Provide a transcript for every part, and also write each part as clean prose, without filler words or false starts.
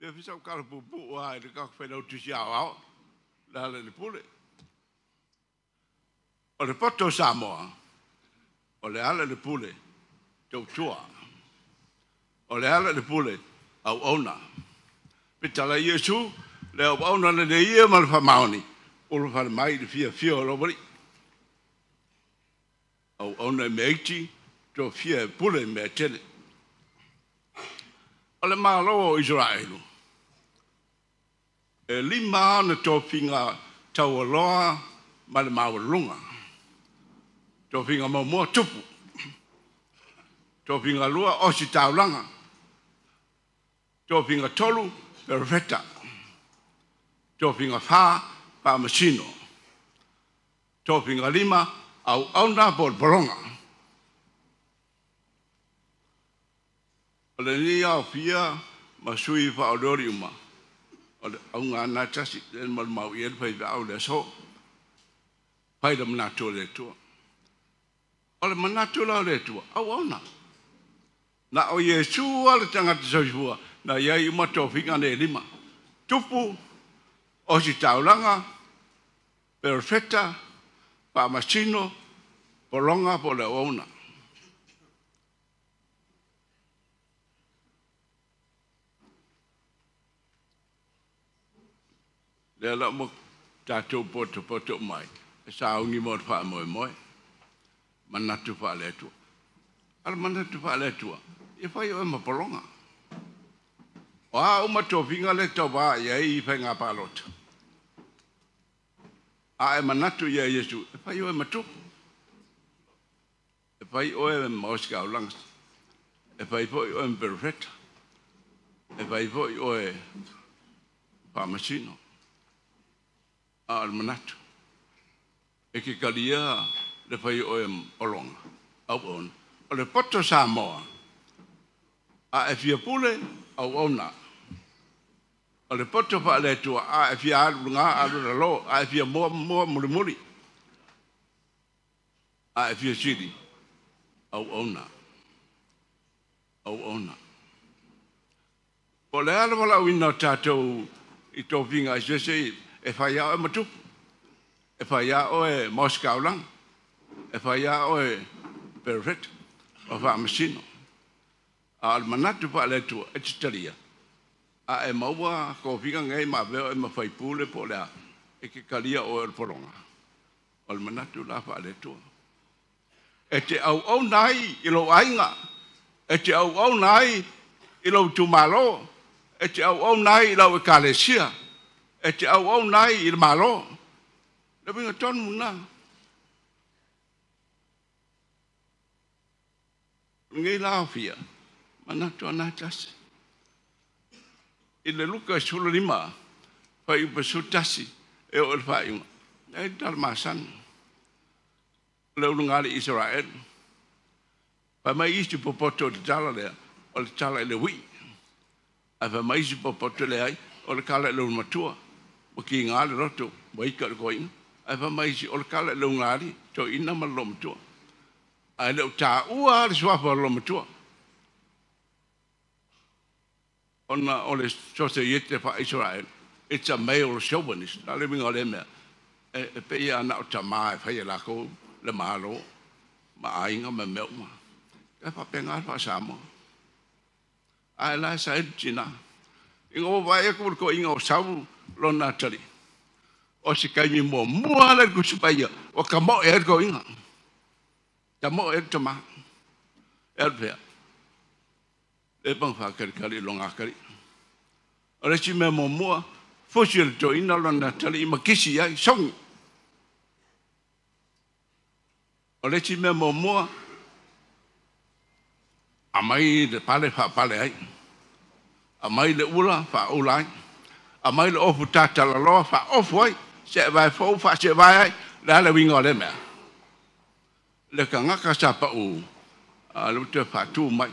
Ia fisa o kala pupu a i le kaka whailau tusi ao ao, le ala le pule. O le poto Samoa, o le ala le pule, tautua. O le ala le pule, au auna. Petala Iesu, le au auna le le ia ma le whamaoni, ulu whale mai le fia fia o lowali. Au auna e meiti, tō fia e pule mea tele. O le malo o Israelu, e lima ana tofiga taualoa ma le maualuluga. Tofiga muamua tupu. Tofiga lua ositaulaga. Tofiga tolu perofeta. Tofiga fa faamasino. Tofiga lima auauna po o le pologa. O lenei aofia ma sui faaolioli uma, o le auga lava lena e tasi, lea na maumau i ai le faifeau i le aso, fai le manatu o le Atua. O le manatu la o le Atua, auauna. Na o Iesu lava le tagata soifua na i ai uma tofiga nei e lima, tupu, ositaulaga, perofeta, faamasino, pologa po o le auauna. Lea la ua tatou potopoto uma ai, e sauni mo le faamoemoe, manatu faale-Atua. A o le manatu faale-Atua, ia fai oe ma pologa. O a uma tofiga lea e tauva i ai i faiga palota, a e manatu ia Iesu, e fai oe ma tupu, e fai oe ma ositaulaga, e fai foi oe ma perofeta, e fai foi oe faamasino. A o le manatu, e ke talia le fai oe pologa, auauna. O le poto Samoa, a e fia pule, auauna. O le poto faale-Atua, a e fia alu i luga, alu i lalo, a e fia mua, mua, mulimuli. A e fia sili, auauna. Auauna. Po o le a le valaauina o tatou i tofiga eseese e fai lava oe ma tupu, e fai lava oe ma ositaulaga, e fai lava oe perofeta, o faamasino. A o le manatu faale-Atua e te talia, a e maua tofiga nei ma avea oe ma faipule po o le a, e te talia oe o le pologa. O le manatu la faale-Atua. E te auauna ai i lou aiga, e te auauna ai i lou itumalo, e te auauna ai i lau ekalesia, e te auauna ai i le Malo. Le uiga tonu lena. O lenei la aofia, manatu lava na e tasi. I le Luka 15, fuaiupu 11 e oo i le faaiuga, e i ai le tala masani. O le ulugalii Isaraelu. Fai mai isi popoto i le tala lea, o le tala i le uii. Ae fai mai isi popoto leai, o le tala i le ulumatua. Ua kiga le loto, ua ika i le toeaina. Ae fai mai isi, o le tala i le ulugalii, toeaina ma le loomatua. Ae le o taua lava le suafa o le loomatua. Ona o le sosaiete faa-Isaraelu, it's a male chauvinist. O le a le uiga o lea mea? E pei lava na o tama e fai e latou le Malo ma aiga ma mea uma. E faapena le faa-Samoa. Ae la e saili tina. Ina ua vaai atu le toeaina o sau lona atalii, o se taimi muamua lea i le Tusi Paia ua tamoe ai le toeaina. Tamoe ai le tama. E alu fea? Leva ona faatalitali i lona atalii. O le isi mea muamua, fusi e le toeaina lona atalii ma kisi i ai, sogi. O le isi mea muamua, aumai le pale faapale ai. Aumai le ula faaula ai. Aumai le ofu tatalaloa faaofu ai. Seevae fou faaseevae ai. O le a le uiga o lea mea? Le tagata sa pau, a lea ua toe faatu mai.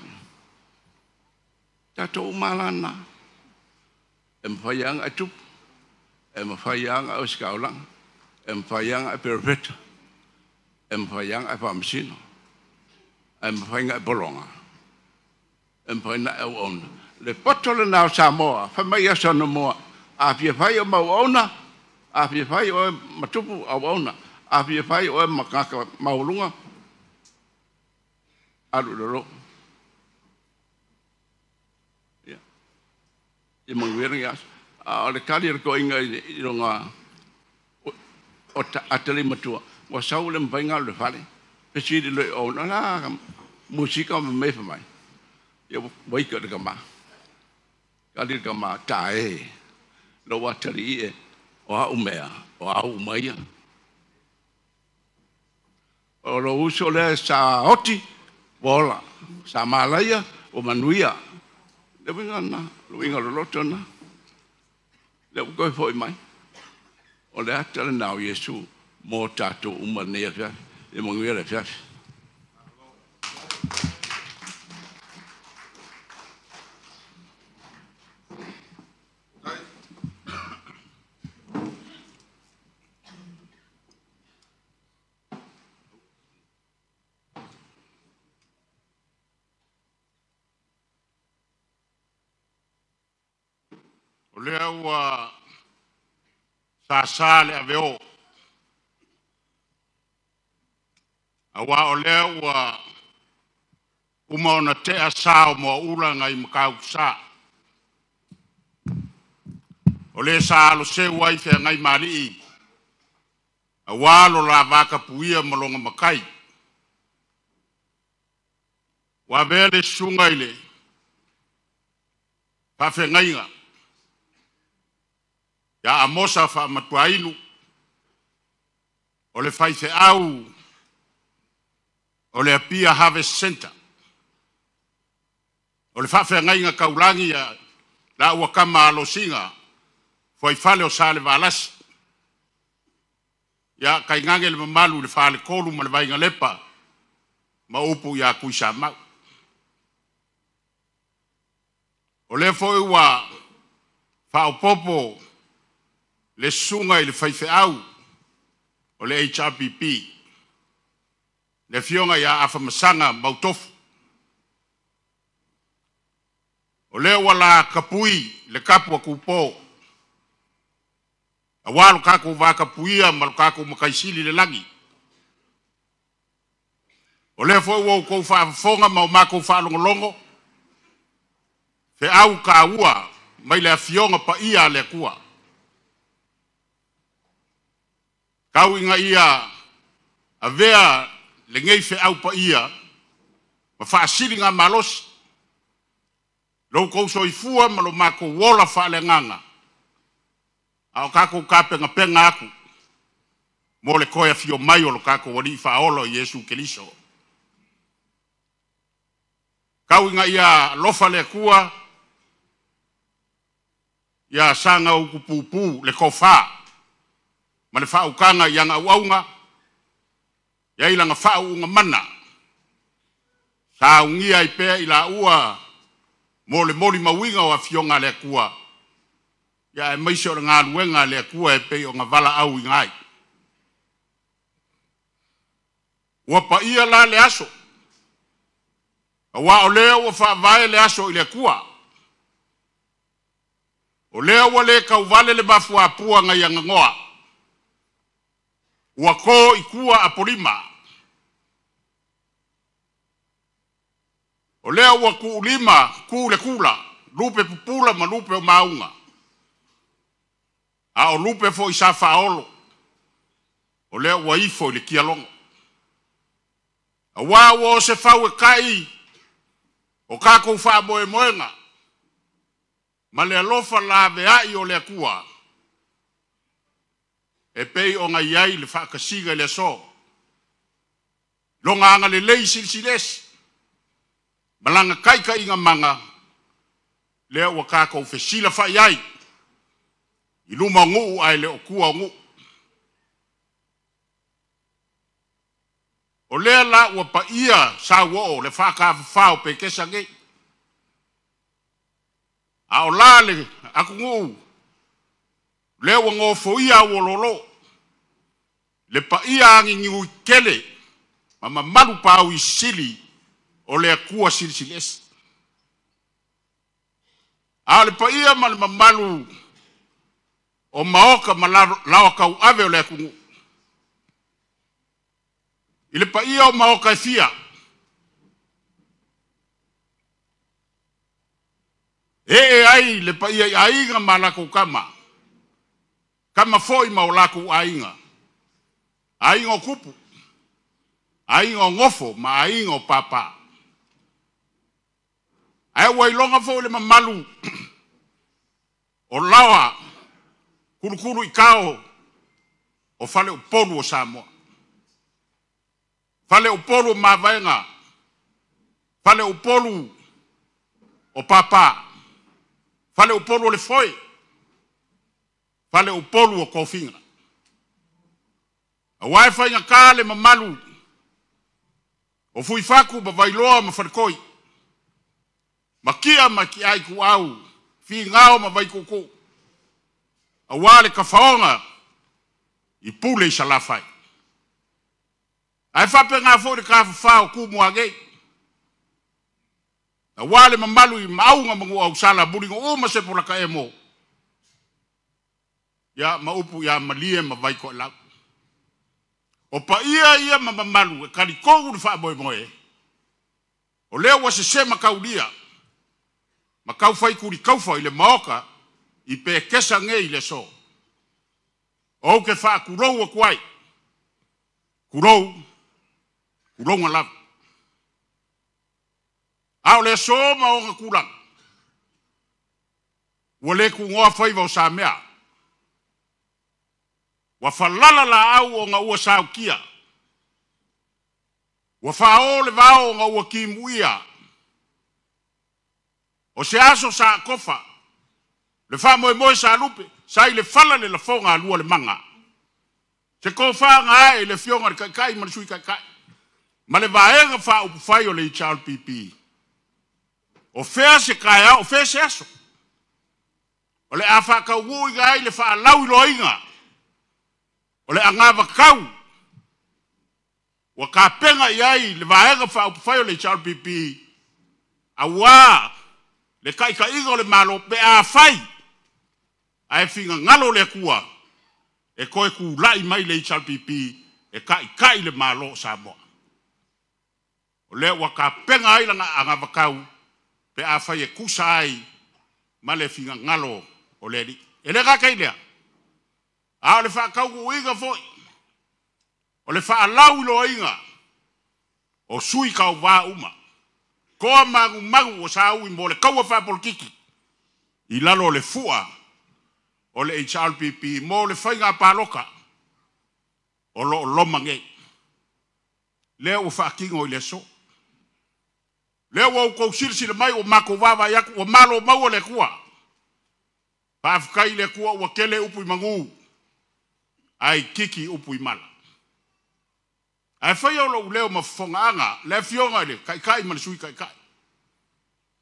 Tatou uma lava la na. E mafai lava ona e tupu, e mafai lava ona e ositaulaga, e mafai lava ona e perofeta, e mafai lava ona e faamasino, ae mafai ona e pologa, e mafai ona e auauna. Le poto lena o Samoa, fai mai aso anamua, a fia fai o mau auauna, a fia fai oe ma tupu auauna, a fia fai oe ma tagata maualuga, alu i lalo. Ia, ia manuia lenei aso. A o le tali a le toeaina i lona o atalii matua, ua sau ua le mafai ona alu i le fale. Fesili loa i o, o le a musika ma mea fai mai? Ia ua ita i le tama. Tali le tama, ta e, lou atalii e, o au mea, o au uma ia. O lou uso lea sa oti, ua ola, sa malaia, ua manuia. Le uiga lena, le uiga o le loto lena. Lea ua toe foi mai. O le ata lena o Iesu mo tatou uma i lenei afiafi. Ia manuia le afiafi. O lea ua sasa le aveo, aua o lea ua uma ona tea sa o Moaula nai Matautusa, o le sa aloseu ai Feagaimalii aua lo la vatapuia ma lona Matai. Ua avea le susuga i le faafeagaiga ia Amosa Faamatuainu, o le faifeau o le Apia Harvest Centre, o le faafeagaiga taulagi a laua Tama Alosina, fuaifale o Salevalasi, ia tainane le mamalu i le Faletolu ma le Vainalepa ma upu ia Tuisamau. O lea foi ua faaopoopo le susuga i le faifeau o le HRPP, le afioga ia Afamasaga Mautofu. O lea ua la tapui le tapu a Tupo, aua lo tatou vatapuia ma lo tatou Matai Sili i le lagi. O lea foi ua outou faafofoga ma o matou faalogologo, feau taua mai le Afioga Paia a le Atua. Tau ina ia avea lenei feau paia ma faasiligamalosi lo outou soifua ma lo matou ola faaleagaga, a o tatou tapenapena atu mo le toe afio mai o lo tatou Alii Faaola o Iesu Keriso. Tau ina ia alofa le Atua ia saga utupupu le tofa ma le faautaga i ana auauna, e i ai lana faauuga mana, saunia ai pea i laua mo le molimauina o afioga a le Atua, aemaise o le galuega a le Atua e pei ona valaauina ai. Ua paia la le aso, aua o lea ua faavae le aso i le Atua. O lea ua le tauvale le mafuapua nai aganoa, ua to i tua Apolima. O lea ua tuulima tu le tula, lupe pupula ma lupe o mauga, a o lupe foi sa faaolo, o lea ua ifo i le tialogo. Aua ua o se fau e tai o tatou faamoemoega ma le alofa laveai o le Atua e pei ona i ai le faatasiga i le aso. Lona agalelei silisili ese ma lana taitaiga mana lea ua tatou fesilafai ai i luma o nuu ae le o tua o nuu. O lea la ua paia sauoo le faatafafa o Petesa nei, a o la le atunuu lea ua nofoia auoloolo le paia aginiuitele ma mamalu paui sili o le Atua Silisili Ese. A o le paia ma le mamalu o maoka ma laoa tauave o le atunuu. I le paia o maota e fia, ee ai le paia i aiga ma latou tama, tama foi ma o latou aiga, aiga o tupu, aiga o nofo ma aiga o papa. Ae ua iloga foi le mamalu o laoa kulukuluitao o faleupolu o Samoa. Faleupolu o mavaega, faleupolu o papa, faleupolu o le foe, faleupolu o tofiga. Aua e faigata le mamalu o Fuifatu ma Vailoa ma Faletoi, Matia ma Matia Ituau, Finao ma Vaituutuu, aua le tafaoga i Pule i Salafai. Ae faapena foi le tafafa o Tumua nei, aua le mamalu i Maauga ma Nuuausala, Mulinuu ma Sepolataemo, ia ma upu ia Malie ma Vaitoelau. O paia ia ma mamalu e talitonu le faamoemoe, o lea ua sese mataulia ma taufai tulitaufa i le Maota i Petesa nei i le aso. Ou te faatulou atu ai, tulou, tulouna lava. A o le aso ma ona tulaga, ua le tunoa faiva o Samea. Ua falala laau ona ua sautia. Ua fao le vao ona ua timuia. O se aso sa atofa, le faamoemoe sa lupe, sa i le fala le lafoga a lua le maga. Se tofa na ae i le afioga i le Taitai ma le Sui Taitai, ma le Vaega Faaupufai o le HRPP. O fea se taeao, o fea se aso o le a faataunuuina ai le faalauiloaina o le anavatau ua tapena i ai le Vaega Faaupufai o le HRPP aua le taitaiga o le Malo pe afai ae finagalo le Atua e toe tulai mai le HRPP e taitai le Malo o Samoa. O lea ua tapena ai lana anavatau pe afai e tusa ai ma le finagalo o le Alii. E le gata i lea, a o le faataunuuina foi o le faalauiloaina o sui tauva uma, toa manumanu ua saui mo le taua faapolokiki i lalo o le fua o le HRPP mo le faiga palota o lo o loma nei. Lea ua faatino i le aso. Lea ua outou silasila mai ua matou vaavaai atu ua malo maua le Atua. Faafetai i le Atua ua tele upu i manu ae itiiti upu i mala. Ae faia o lou leo ma fofogaaga le afioga i le Taitai ma le Sui Taitai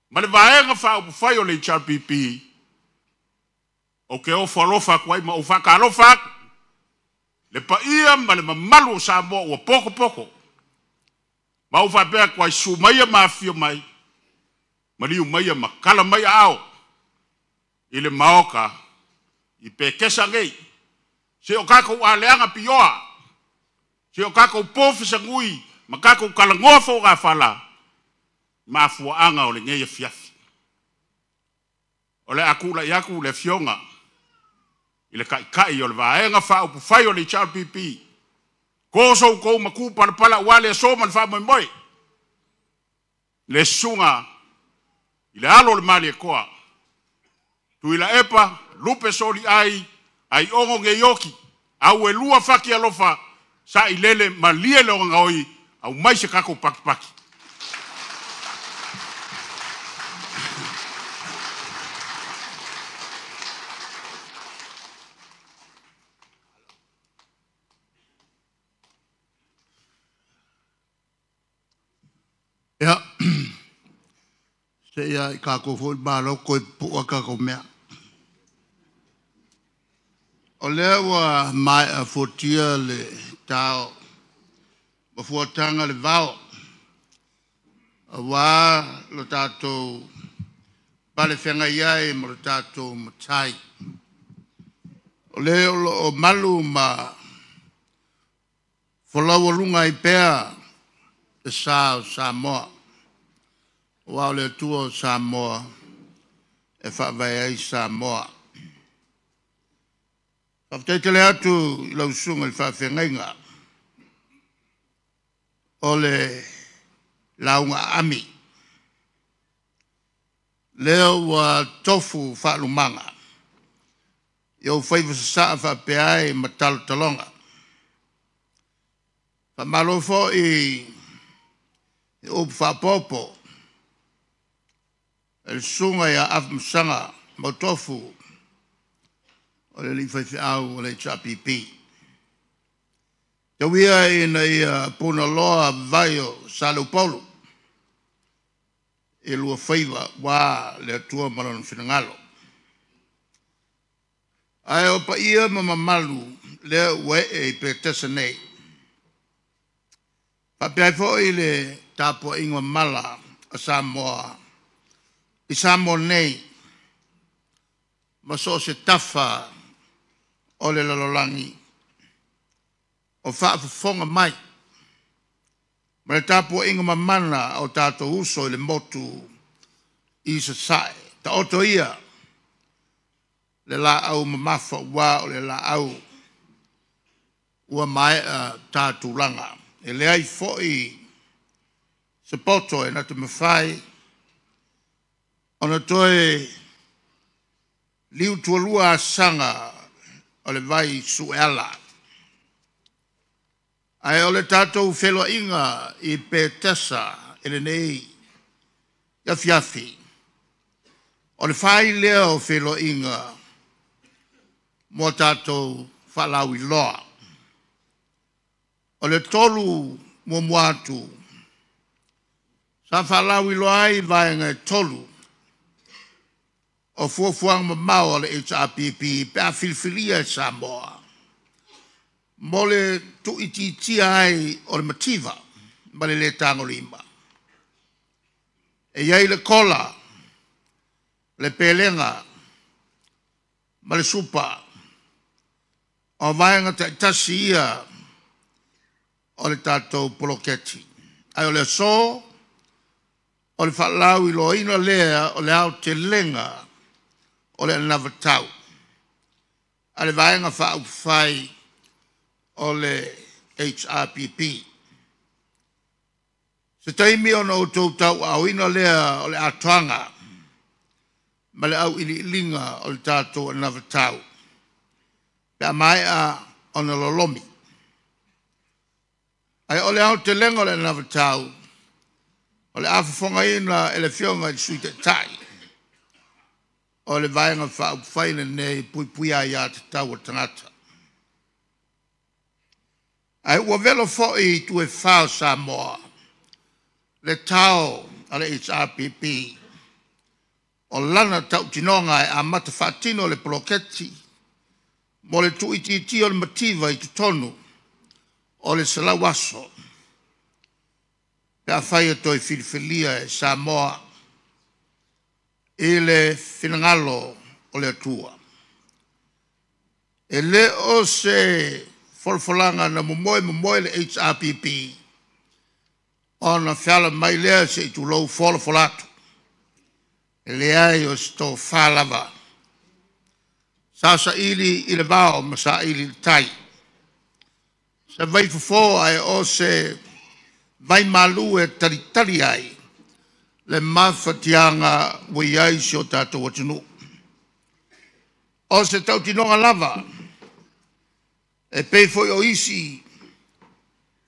ma le Vaega Faaupufai o le HRPP, ou te ofo alofa atu ai ma ou faatalofa atu le paia ma le mamalu o Samoa ua potopoto. Ma ou faapea atu ai, susu maia ma afifio mai, maliu maia ma tala mai aao i le Maota i Petesa nei. Se o tatou aleaga pioa, se o tatou pofesagui ma tatou talanoa fogafala, mafuaaga o lenei afiafi. O le a tulai atu le afioga i le Taitai o le Vaega Faaupufai o le HRPP, to so outou matupalapala aua le aso ma le faamoemoe, le susuga i le alo o le Malietoa, Tuilaepa Lupe Soliai Aiono Neioti, auelua fati alofa, sailele malie le ogaoi, aumai se tatou patipati. Ia, seia i kākou foi malo koe pua kākou mea. O lea ua maea fuatia le tao ma fuataga le vao, aua lo tatou Palefeagai ai ma lo tatou Matai. O le o loo malu ma folaualuga ai pea le sa o Samoa, aua o le Atua o Samoa e faavae ai Samoa. Faafetai tele atu i lau Susuga i le Faafeagaiga o le lauga aami, lea ua tofu faalumaga i ou faiva sasaa faapea ai ma talotaloga. Faamalo foi i upu faapopo e le Susuga ia Afamasaga Mautofu o le alii faifeau o le HRPP. Tau ia ina ia punaloa vai o Saleupolu i lua faiva ua le Atua ma lona finagalo. Ae o paia ma mamalu lea ua ee i Petesa nei. Faapea ai foi le tapuaiga mamala a Samoa i Samoa nei ma so o se tafa o le lalolagi o faafofoga mai ma le tapuaiga mamana a o tatou uso i le motu i Sasae. Taoto ia le laau mamafa ua o le laau ua maea ta tulaga. E leai foi se poto e na te mafai ona toe liutualua asaga o le vai sueala. Ae o le tatou feloaiga i Petesa i lenei afiafi, o le fai lea o feloaiga mo tatou faalauiloa. O le tolu muamua atu sa faalauiloa ai vaega e tolu o fuafuaga mamao a le HRPP pe a filifilia e Samoa mo le tuuitiitia ai o le mativa ma le le tagolima. E i ai le kola, le pelega ma le supa. O vaega taitasi ia o le tatou poloketi. Ae o le aso, o le faalauiloaina lea o le aotelega o le anavatau a le Vaega Faaupufai o le HRPP. Se taimi ona outou tauaaoina lea o le atoaga ma le auiliiliga o le tatou anavatau pe a maea ona lolomi. Ae o le aotelega o le anavatau o le a fofogaina e le Afioga i le Sui Taitai o le Vaega Faaupufai lenei e Puipuia Aia Tatau a Tagata. Ae ua velo foi i itu e fa o Samoa le tao a le HRPP o lana tautinoga e amata faatino le poloketi mo le tuuitiitia o le mativa i totonu o le 100 aso pe afai e toe filifilia e Samoa i le finagalo o le Atua. E le o se folafolaga na momoe momoe le HRPP ona feala mai lea se i tulou folafola atu. E leai o se tofa lava sa saili i le vao ma saili i le tai, se vaifofo ae o se vaimalu e talitali ai le mafatiaga ua i ai si o tatou atunuu. O se tautinoga lava e pei foi o isi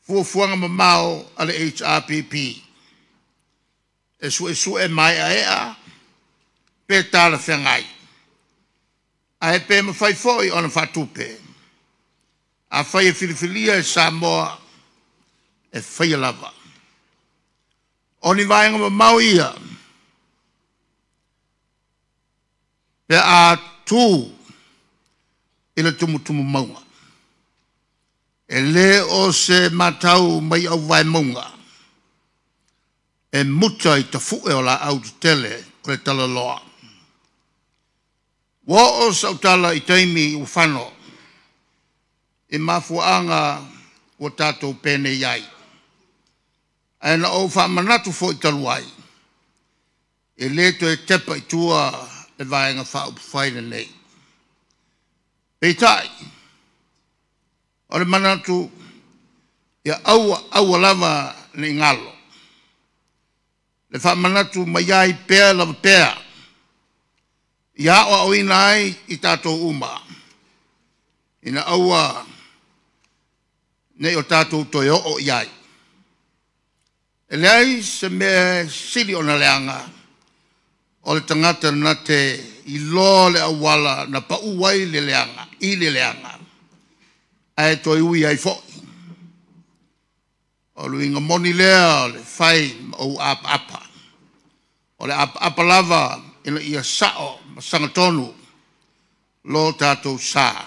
fuafuaga mamao a le HRPP e suesue maeaea pe talafeagai, ae pe mafai foi ona faatupe. Afai e filifilia e Samoa, e faia lava. O ni vaega mamao ia pe a tu i le tumutumu mauga. E le o se matau mai auvaemauga e muta i tafue o laau tetele o le talaloa. Ua oo sau tala i taimi ua fano i mafuaaga ua tatou penei ai. Ae na ou faamanatu foi talu ai, e le toe tepa i tua le Vaega Faaupufai lenei. Peitai, o le manatu ia aua aua lava ne i galo le faamanatu mai ai pea lava pea, ia aoaoina ai i tatou uma, ina aua ne i o tatou toe oo i ai. E leai se mea e sili ona leaga o le tagata na te iloa le auala na pau ai le leaga, i le leaga, ae toe ui ai foi. O le uiga moni lea o le fai ma ou apaapa. O le apaapa lava ina ia sao ma sagatonu lo tatou sa.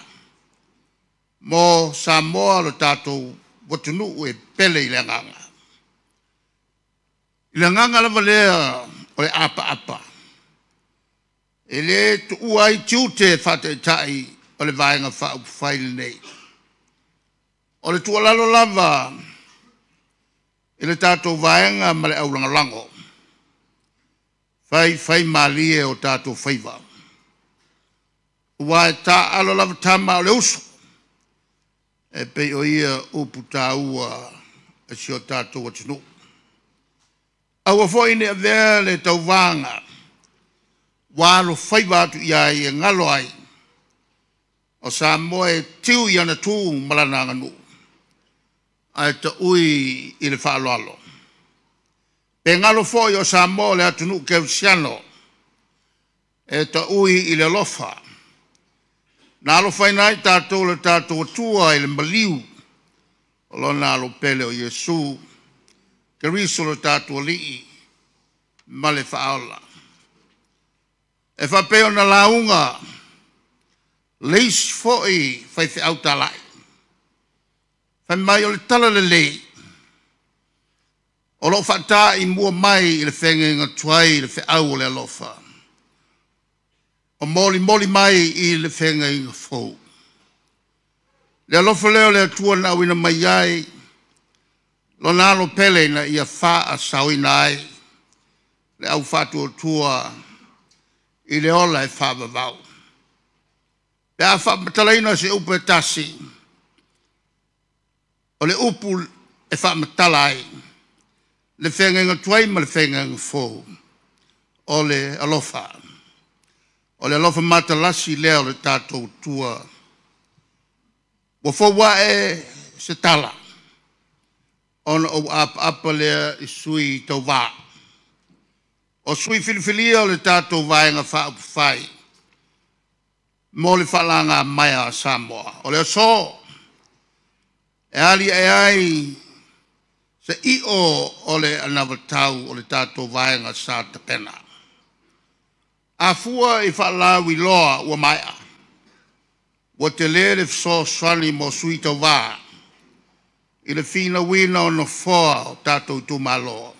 Mo Samoa lo tatou atunuu e pele i le agaga. I le agaga lava lea o le apaapa, e le tuua ai tiute faa-Taitai o le Vaega Faaupufai lenei. O le tuualalo lava i le tatou Vaega ma le aulagolago, faifaimalie o tatou faiva, aua e taaalo lava tama a o le uso, e pei o ia upu taua a si o tatou atunuu. Aua foi ne i avea le tauvaga ua alofaiva atu i ai e galo ai o Samoa e tiu i ana tu ma lana aganuu, ae taui i le faaaloalo. Pe galo foi o Samoa o le atunuu kerisiano e taui i le alofa. Na alofaina ai tatou e lo tatou Atua i le maliu o Lona alo pele o Iesu Keriso lo tatou Alii ma le Faaola. E faapei ona lauga le isi foi faifeau talai, fai mai o le talalelei o lo o faataimua mai i le feagaiga tuai le feau o le alofa, o molimoli mai i le feagaiga fou. Le alofa lea o le Atua na auina mai ai Lona Alo pele ina ia faasaoina ai le au faatuatua i le ola e faavavau. Pe a faamatalaina i se upu e tasi, o le upu e faamatala ai le feagaiga tuai ma le feagaiga fou, o le alofa. O le alofa matalasi lea o le tatou Atua ua fou ae se tala ona ou apaapa lea i sui tauva, o sui filifilia o le tatou Vaega Faaupufai mo le faalagamaea a Samoa. O le aso e aliae ai se i'o o le anavatau o le tatou Vaega sa tapena. A fua i faalauiloa ua maea, ua tele le fesoasoani mo sui tauva i le finauina o nofoa o tatou itumalo.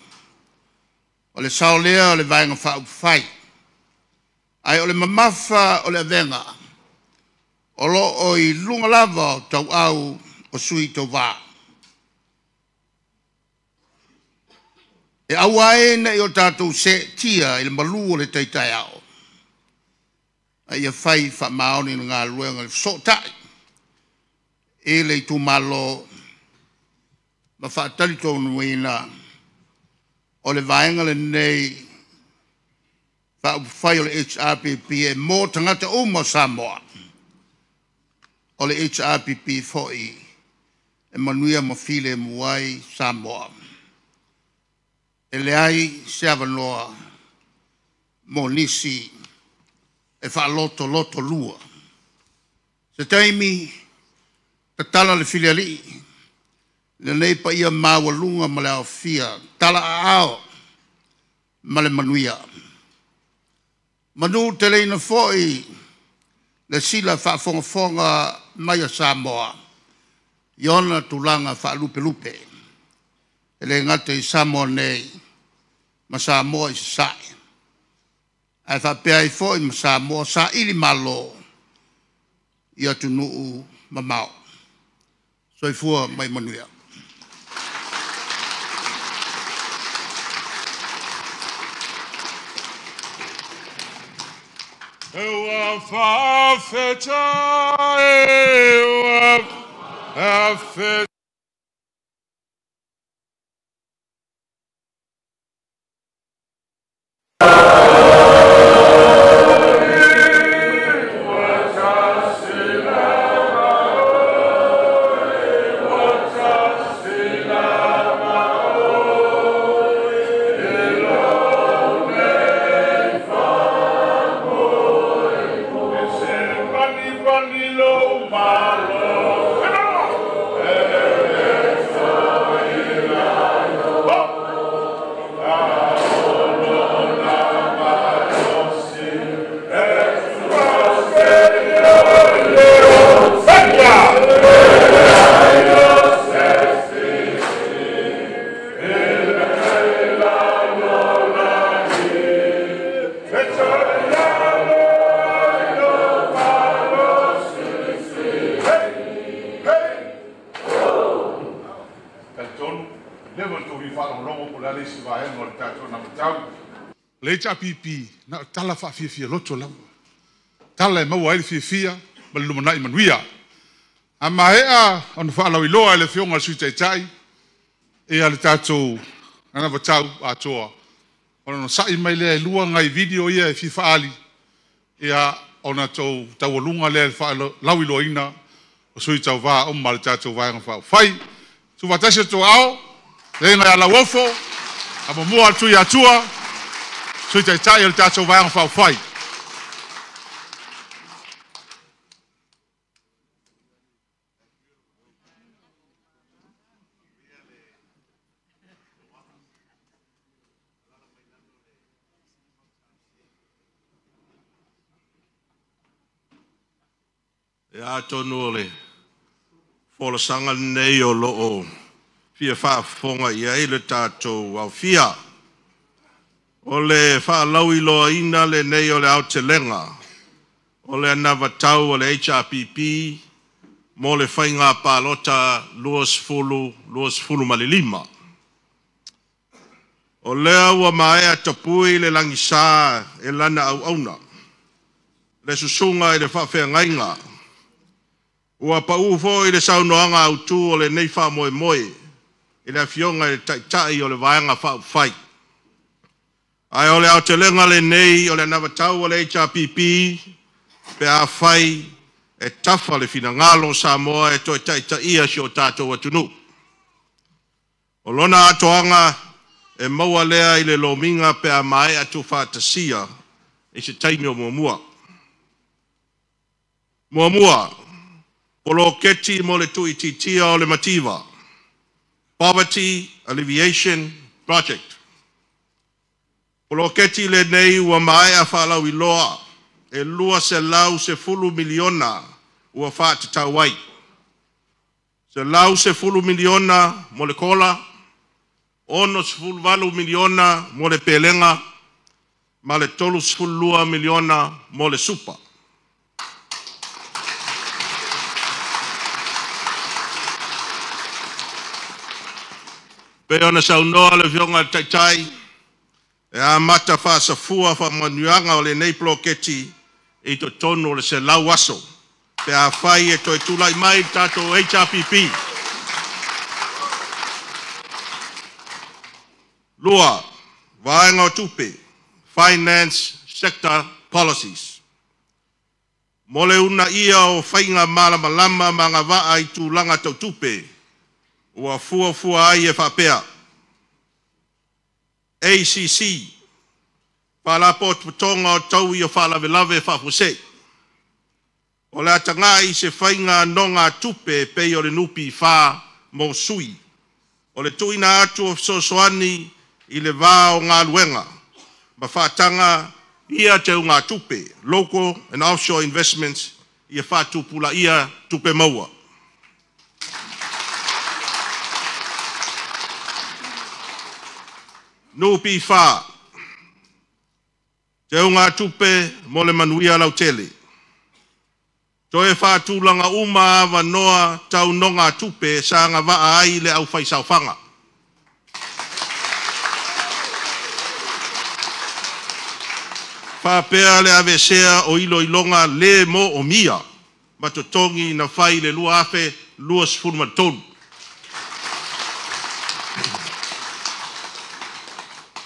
O le sao lea o le Vaega Faaupufai, ae o le mamafa o le avega o lo o i luga lava o tauau o sui tauva. E aua ai ne i o tatou seetia i le malu o le tai taeao, a ia fai faamaoni le galuega i le fesootai i le itumalo ma faatalitonuina o le Vaega lenei Faaupufai o le HRPP e mo tagata uma o Samoa. O le HRPP foi e manuia ma filemu ai Samoa. E leai se avanoa mo nisi e faalotolotolua. Se taimi tatala le filialii lenei paia maualuga ma le aofia, talaaao ma le manuia. Manuteleina foi le sila faafogafoga mai a Samoa i ona tulaga faalupelupe, e le gata i Samoa nei ma Samoa i Sasae, Ae faapea ai foi ma Samoa sailimalo i atunuu mamao. Soifua ma ia manuia. Ua faafetai, ua faafetai. Talitonu, leva le tou faalogologo po o le a le isi vaega o le tatou anavatau. Le HRPP, na o tala faafiafia loto lava. Tala e maua ai le fiafia ma le lumanai manuia. A maea ona faalauiloa e le Afioga i le Sui Taitai ia le tatou anavatau atoa, ona sa'i mai lea e lua nai video ia e fia faaali, ia ona tou taualuga lea i le faalauiloaina o sui tauva uma a le tatou Vaega Faaupufai. Tuufaatasi o outou aao, le ia Lauofo, Amomua a le Tuiatua, Sui Taitai o le tatou Vaega Faaupufai. Ia atonu o le folasaga lenei o lo o fia faafofoga i ai le tatou aofia. O le faalauiloaina lenei o le aotelega o le anavatau a le HRPP mo le Faiga Palota 2025. O lea ua maea tapui le lagisa e lana auauna, le susuga i le faafeagaiga, ua pau foi le saunoaga autu o lenei faamoemoe i le Afioga i le Taitai o le Vaega Faaupufai. Ae o le aotelega lenei o le anavatau a le HRPP pe afai e tafa le finagalo o Samoa e toe taitaia si o tatou atunuu. O lona atoaga e maua lea i le lomiga pe a maea tuufaatasia i se taimi o muamua. Muamua, poloketi mo le tuuitiitia o le mativa, Poverty Alleviation Project. Poloketi lenei ua maea faalauiloa e $210 miliona ua faatatau ai. $110 miliona mo le kola, $68 miliona mo le pelega ma le $32 miliona mo le supa. Pei ona saunoa le Afioga i le Taitai, e amata faasafua faamanuiaga o lenei poloketi i totonu o le 100 aso pe afai e toe tulai mai le tatou HRPP. 2, Vaega o Tupe, Finance Sector Policies. Mo le uunaia o faiga malamalama ma agavaa i tulaga tau tupe, ua fuafua ai e faapea: ACC, Faalapotopotoga o Taui o Faalavelave Faafuasei. O le a tagai i se faiga nonogatupe e pei o le NPF mo sui. O le tuuina atu o fesoasoani i le va o galuega ma faataga ia teugatupe, local and offshore investments ia faatupulaia tupe maua. NPF, Teugatupe mo le Manuia Lautele. Toe faatulaga uma avanoa tau nogatupe sa agavaa ai le aufaisaofaga. Faapea le aveesea o iloiloga le moomia ma totogi na fai i le 2023.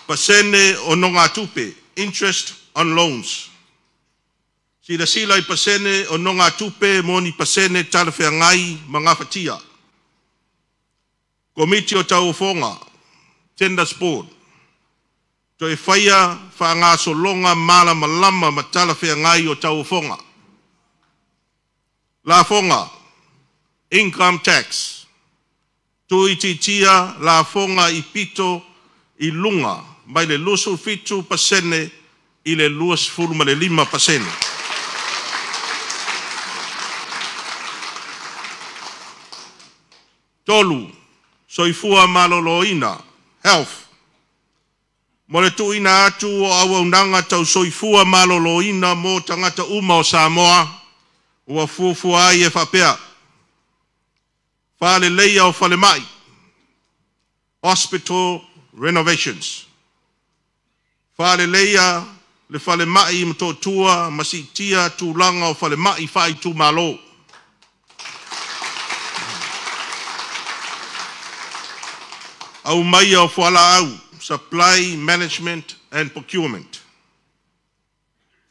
Pasene o nogatupe, interest on loans. Silasila i pasene o nogatupe mo ni pasene talafeagai ma gafatia. Komiti o Tauofoga, Tenders Board. Toe faia faagasologa malamalama ma talafeagai o tauofoga. Lafoga, Income Tax. Tuuitiitia lafoga i pito i luga mai le 27% i le 25%. 3. Soifua Maloloina, Health. Mo le tuuina atu o auaunaga tau soifua maloloina mo tagata uma o Samoa, ua fuafua ai e faapea: Faaleleia o falemai, hospital renovations. Faaleleia le falemai i Motootua ma siitia tulaga o falemai faaitumalo. Aumaia o fualaau, supply management and procurement.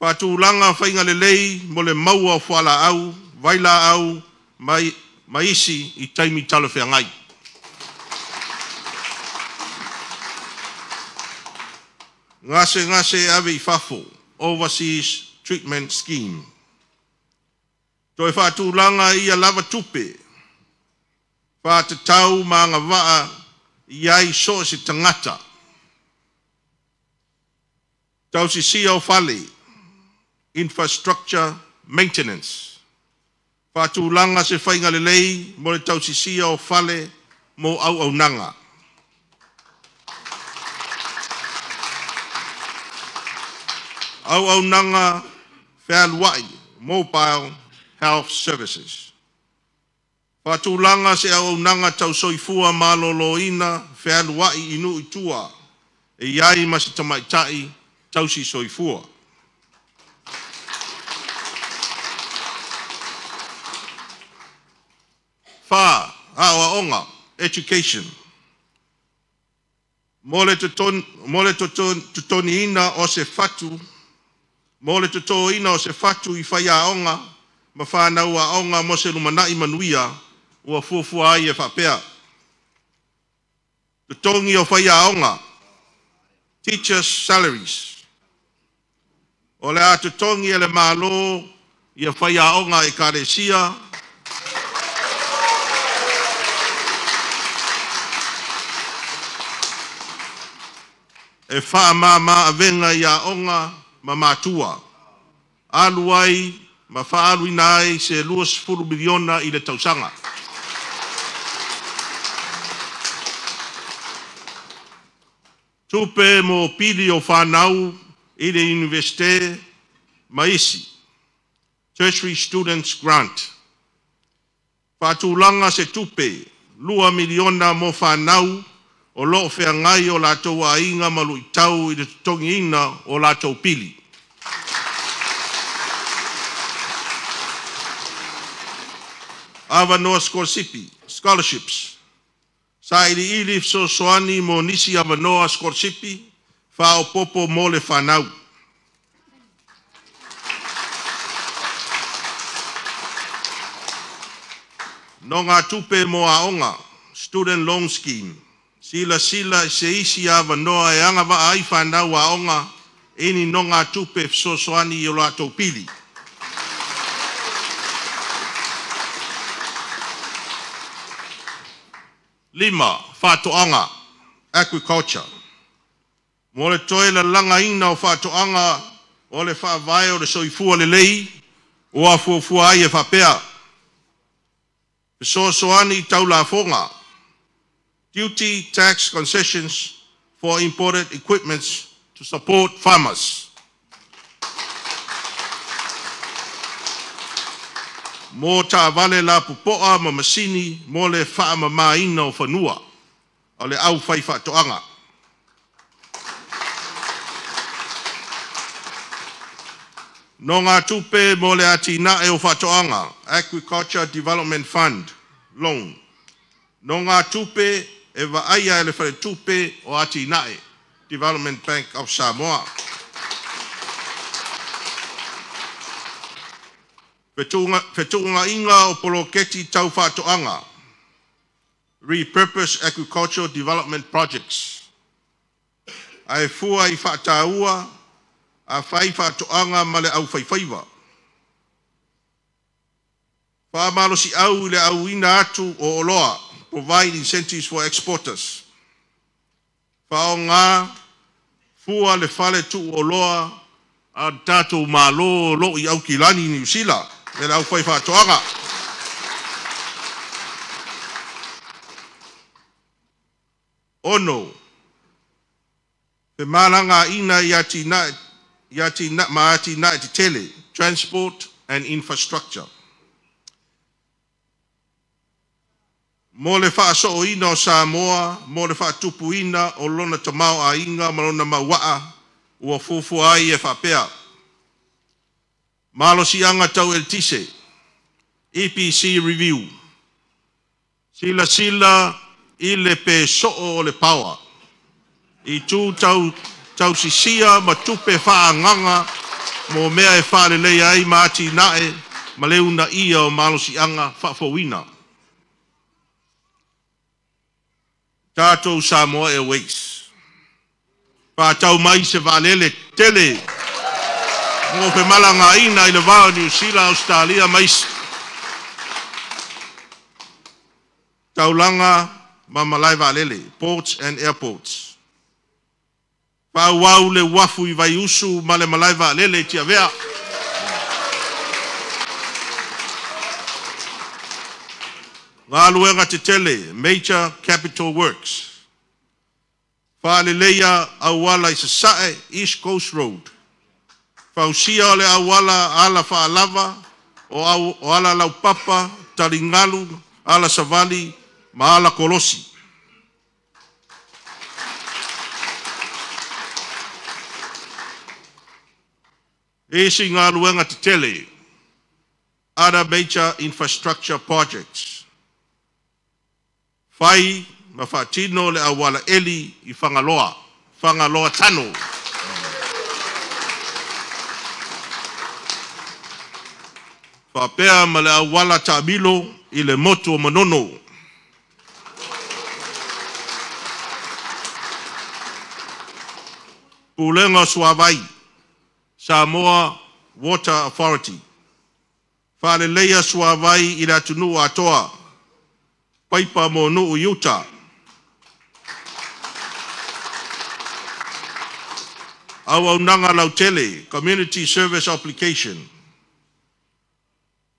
Faatulaga faiga lelei mo le maua o fualaau, vailaau ma isi i taimi talafeagai. Gasegase e ave i fafo, Overseas Treatment Scheme. Toe faatulaga ia lava tupe faatatau ma agavaa i ai so o se tagata. Tausisia o fale, infrastructure maintenance. Faatulaga se faiga lelei mo le tausisia o fale mo auaunaga. Auaunaga fealuai, mobile health services. Faatulaga se auaunaga tau soifua maloloina fealuai i nuu i tua e i ai ma se tamaitai tausi soifua. 4. Aoaoga, Education. Mo le totogiina o se fatu, mo le totoina o se fatu i faiaoga ma fanau aoga mo se lumanai manuia, ua fuafua ai e faapea: Totogi o faiaoga, teachers' salaries. O le a totogi e le Malo ia faiaoga a Ekalesia e faamama avega i aoga ma matua, alu ai ma faaaluina ai se $20 miliona i le tausaga. Tupe mo pili o fanau i le Iunivesite ma isi, Tertiary Students Grant. Faatulaga se tupe $2 miliona mo fanau o lo o feagai o latou aiga ma luitau i le totogiina o latou pili. Avanoa sikolasipi, scholarships. Sailiili fesoasoani mo nisi avanoa sikolasipi faaopoopo mo le fanau. Nogatupe mo Aoga, Student Loan Scheme. Silasila i se isi avanoa e agavaa ai fanau aoga i ni nogatupe e fesoasoani i o latou pili. 5. Faatoaga, Agriculture. Mo le toe lalagaina o faatoaga o le faavae o le soifua lelei, ua fuafua ai e faapea: Fesoasoani tau lafoga, duty tax concessions for imported equipments to support farmers. Mo taavale lapopoa ma masini mo le faamamaina o fanua o le aufaifaatoaga. Nonogatupe mo le Atinae o Faatoaga, Agriculture Development Fund Loan. Nonogatupe e vaaia e le Faletupe o Atinae, Development Bank of Samoa. Fetuunaiga o Poloketi Tau Faatoaga, Repurpose Agricultural Development Projects. Ae fua i faataua a fai faatoaga ma le aufaifaiva. Faamalosiau i le auina atu o oloa, provide incentives for exporters. Faaaoga fua le fale tuuoloa a le tatou Malo o loo i Aukilani, Niu Sila e le au fai faatoaga. 6. Femalagaiga i ma Atinae Tetele (Transport and Infrastructure). Mo le faasooina o Samoa mo le faatupuina o lona tamaoaiga ma lona mauaa ua fuafua ai e faapea: Malosiaga Tau Eletise (EPC Review), silasila i le pe soo o le power, itu tausisia ma tupe faaagaaga mo mea e faaleleia ai ma atinae ma le uunaia o malosiaga faafouina. Tatou Samoa Airways, faatau mai se vaalele tetele mo femalagaaiga i le va o Niu Sila, Ausetalia ma isi. Taulaga ma Malae Vaalele, Ports and Airports. Faaauau le uafu i Vaiusu ma le malae vaalele i Tiavea. Galuega Tetele, Major Capital Works. Faaleleia auala i Sasae, East Coast Road. Fausia o le auala alafaalava o ala laupapa, taligalu, ala savali ma ala kolosi. Isi Galuega Tetele, other major infrastructure projects. Fai ma faatino le auala eli i Fagaloa, Fagaloa Tunnel. Faapea ma le auala taamilo i le motu o Manono. Pulega o Suavai, Samoa Water Authority. Faaleleia suavai i le atunuu atoa, paipa mo Nuu i uta. Auaunaga lautele, Community Service Obligation.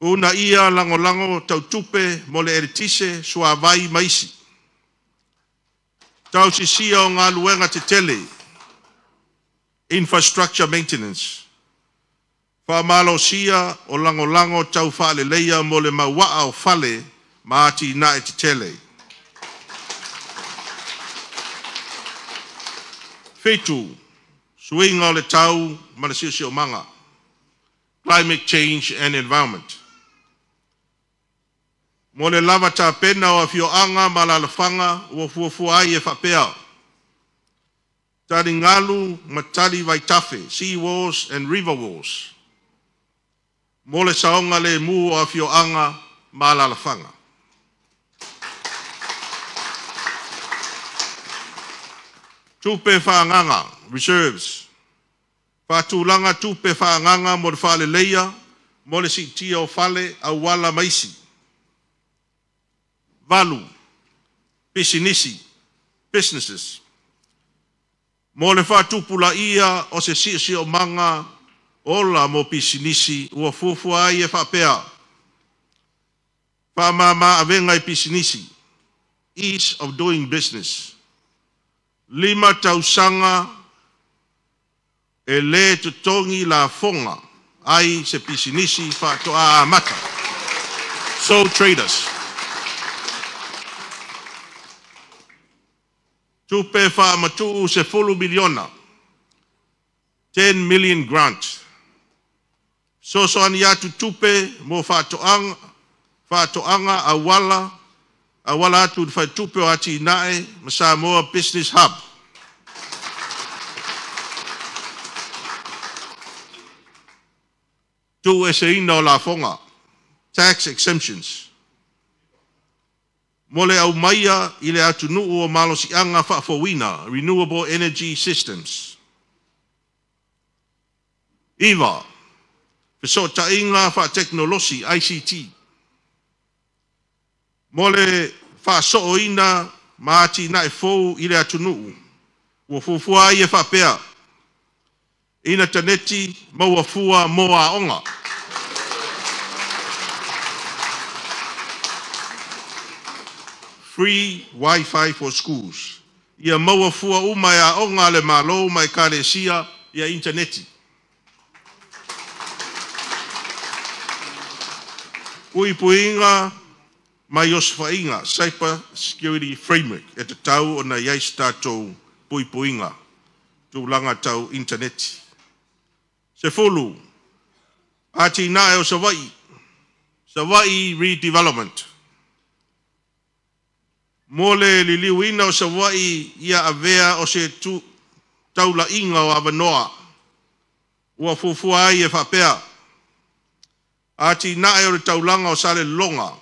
Uunaia lagolago tau tupe mo le eletise, suavai ma isi. Tausisia o Galuega Tetele, Infrastructure Maintenance. Faamalosia o lagolago tau faaleleia mo le mauaa o fale ma atinae tetele. 7. Suiga o le Tau ma le Siosiomaga, Climate Change and Environment. Mo le lava tapena o afioaga ma alalafaga ua fuafua ai e faapea: Taligalu ma tali vaitafe, seawalls and river walls, mo le saogalemu o afioaga ma alalafaga. Tupe Faaagaaga, reserves. Faatulaga tupe faaagaaga mo le faaleleia mo le siitia o fale, auala ma isi. 8. Pisinisi, businesses. Mo le faatupulaia o se siosiomaga ola mo pisinisi ua fuafua ai e faapea: Faamama avega i pisinisi, Ease of Doing Business. 5 tausaga e le totogi lafoga ai se pisinisi faatoa amata. Sole traders. Tupe faamatuu 10 miliona, 10 million grant. Fesoasoani atu tupe mo faatoaga auala atu i le Faletupe o Atinae ma Samoa Business Hub. Tuueseina o lafoga, tax exemptions. Mo le aumaia i le atunuu o malosiaga faafouina, renewable energy systems. 9. Fesootaiga faatekonolosi ICT. Mo le faasooina ma atinae fou i le atunuu, ua fuafua ai e faapea: Initaneti maua fua mo aoga. Free Wi-Fi for schools. Ia maua fua uma e aoga a le Malo ma ekalesia ia initaneti. Puipuiga mai osofaiga, Cyber Security Framework, e tatau ona i ai se tatou puipuiga tulaga tau initaneti. 10. Atinae o Savaii, Savaii Redevelopment. Mo le liliuina o Savaii ia avea o se tu taulaiga o avanoa, ua fuafua ai e faapea: Atinae o le taulaga o Salelologa,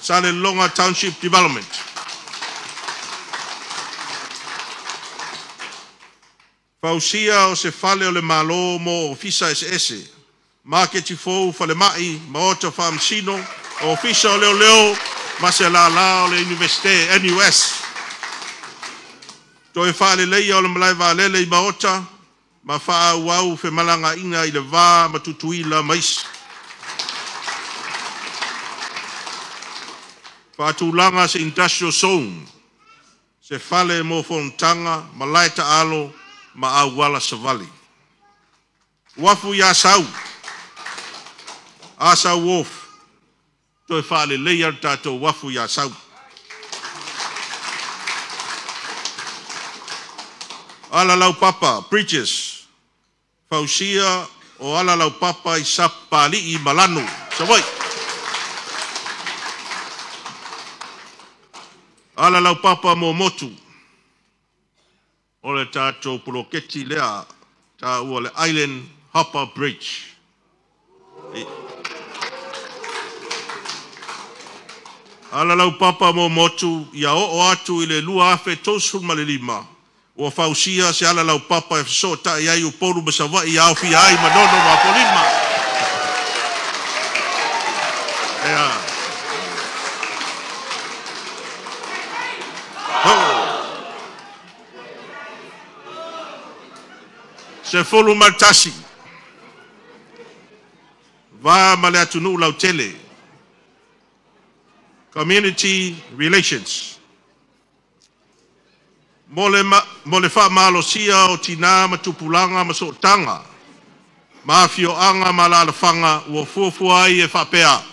Salelologa Township Development. Fausia o se fale o le Malo mo Ofisa eseese, maketi fou, falemai, maota faamasino, Ofisa o Leoleo ma se lala o le Iunivesite NUS. Toe faaleleia o le malae vaalele i Maota ma faaauau femalagaaiga i le va ma Tutuila ma isi. Faatulaga se industrial zone, se fale mo fonotaga, malae taalo ma auala savali. Uafu i Asau, Asau Wharf, toe faaleleia le tatou uafu i Asau. Alalaupapa, bridges, fausia o alalaupapa i Sapapalii ma Lano, Savaii. Alalaupapa mo motu, o le tatou poloketi lea taua le Island Hopper Bridge. Alalaupapa mo motu ia oo atu i le 2035 ua fausia se alalaupapa e fesootai ai Upolu ma Savaii, aofia ai Manono ma Apolima. Ia. Ho. 11. Va ma le atunuu lautele. Community Relations. Mo le faamalosia o tinā ma tupulaga ma sootaga ma afioaga ma alaalafaga, ua fuafua ai e faapea: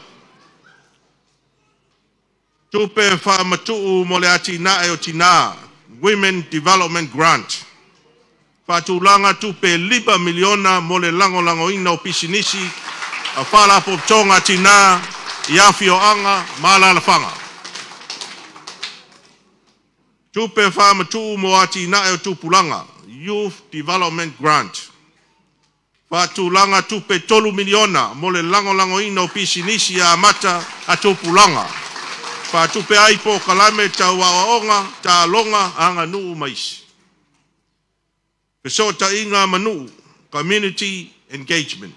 Tupe faamatuu mo le atinae o tinā, Women Development Grant. Faatulaga tupe 5 miliona mo le lagolagoina o pisinisi a faalapotopotoga a tinā i afioaga ma alaalafaga. Tupe faamatuu mo atinae o tupulaga, Youth Development Grant. Faatulaga tupe 3 miliona mo le lagolagoina o pisinisi amata a tupulaga. Faatupe ai polokalame tau aoaoga, taaloga, aganuu ma isi. Fesootaiga ma nuu, Community Engagement.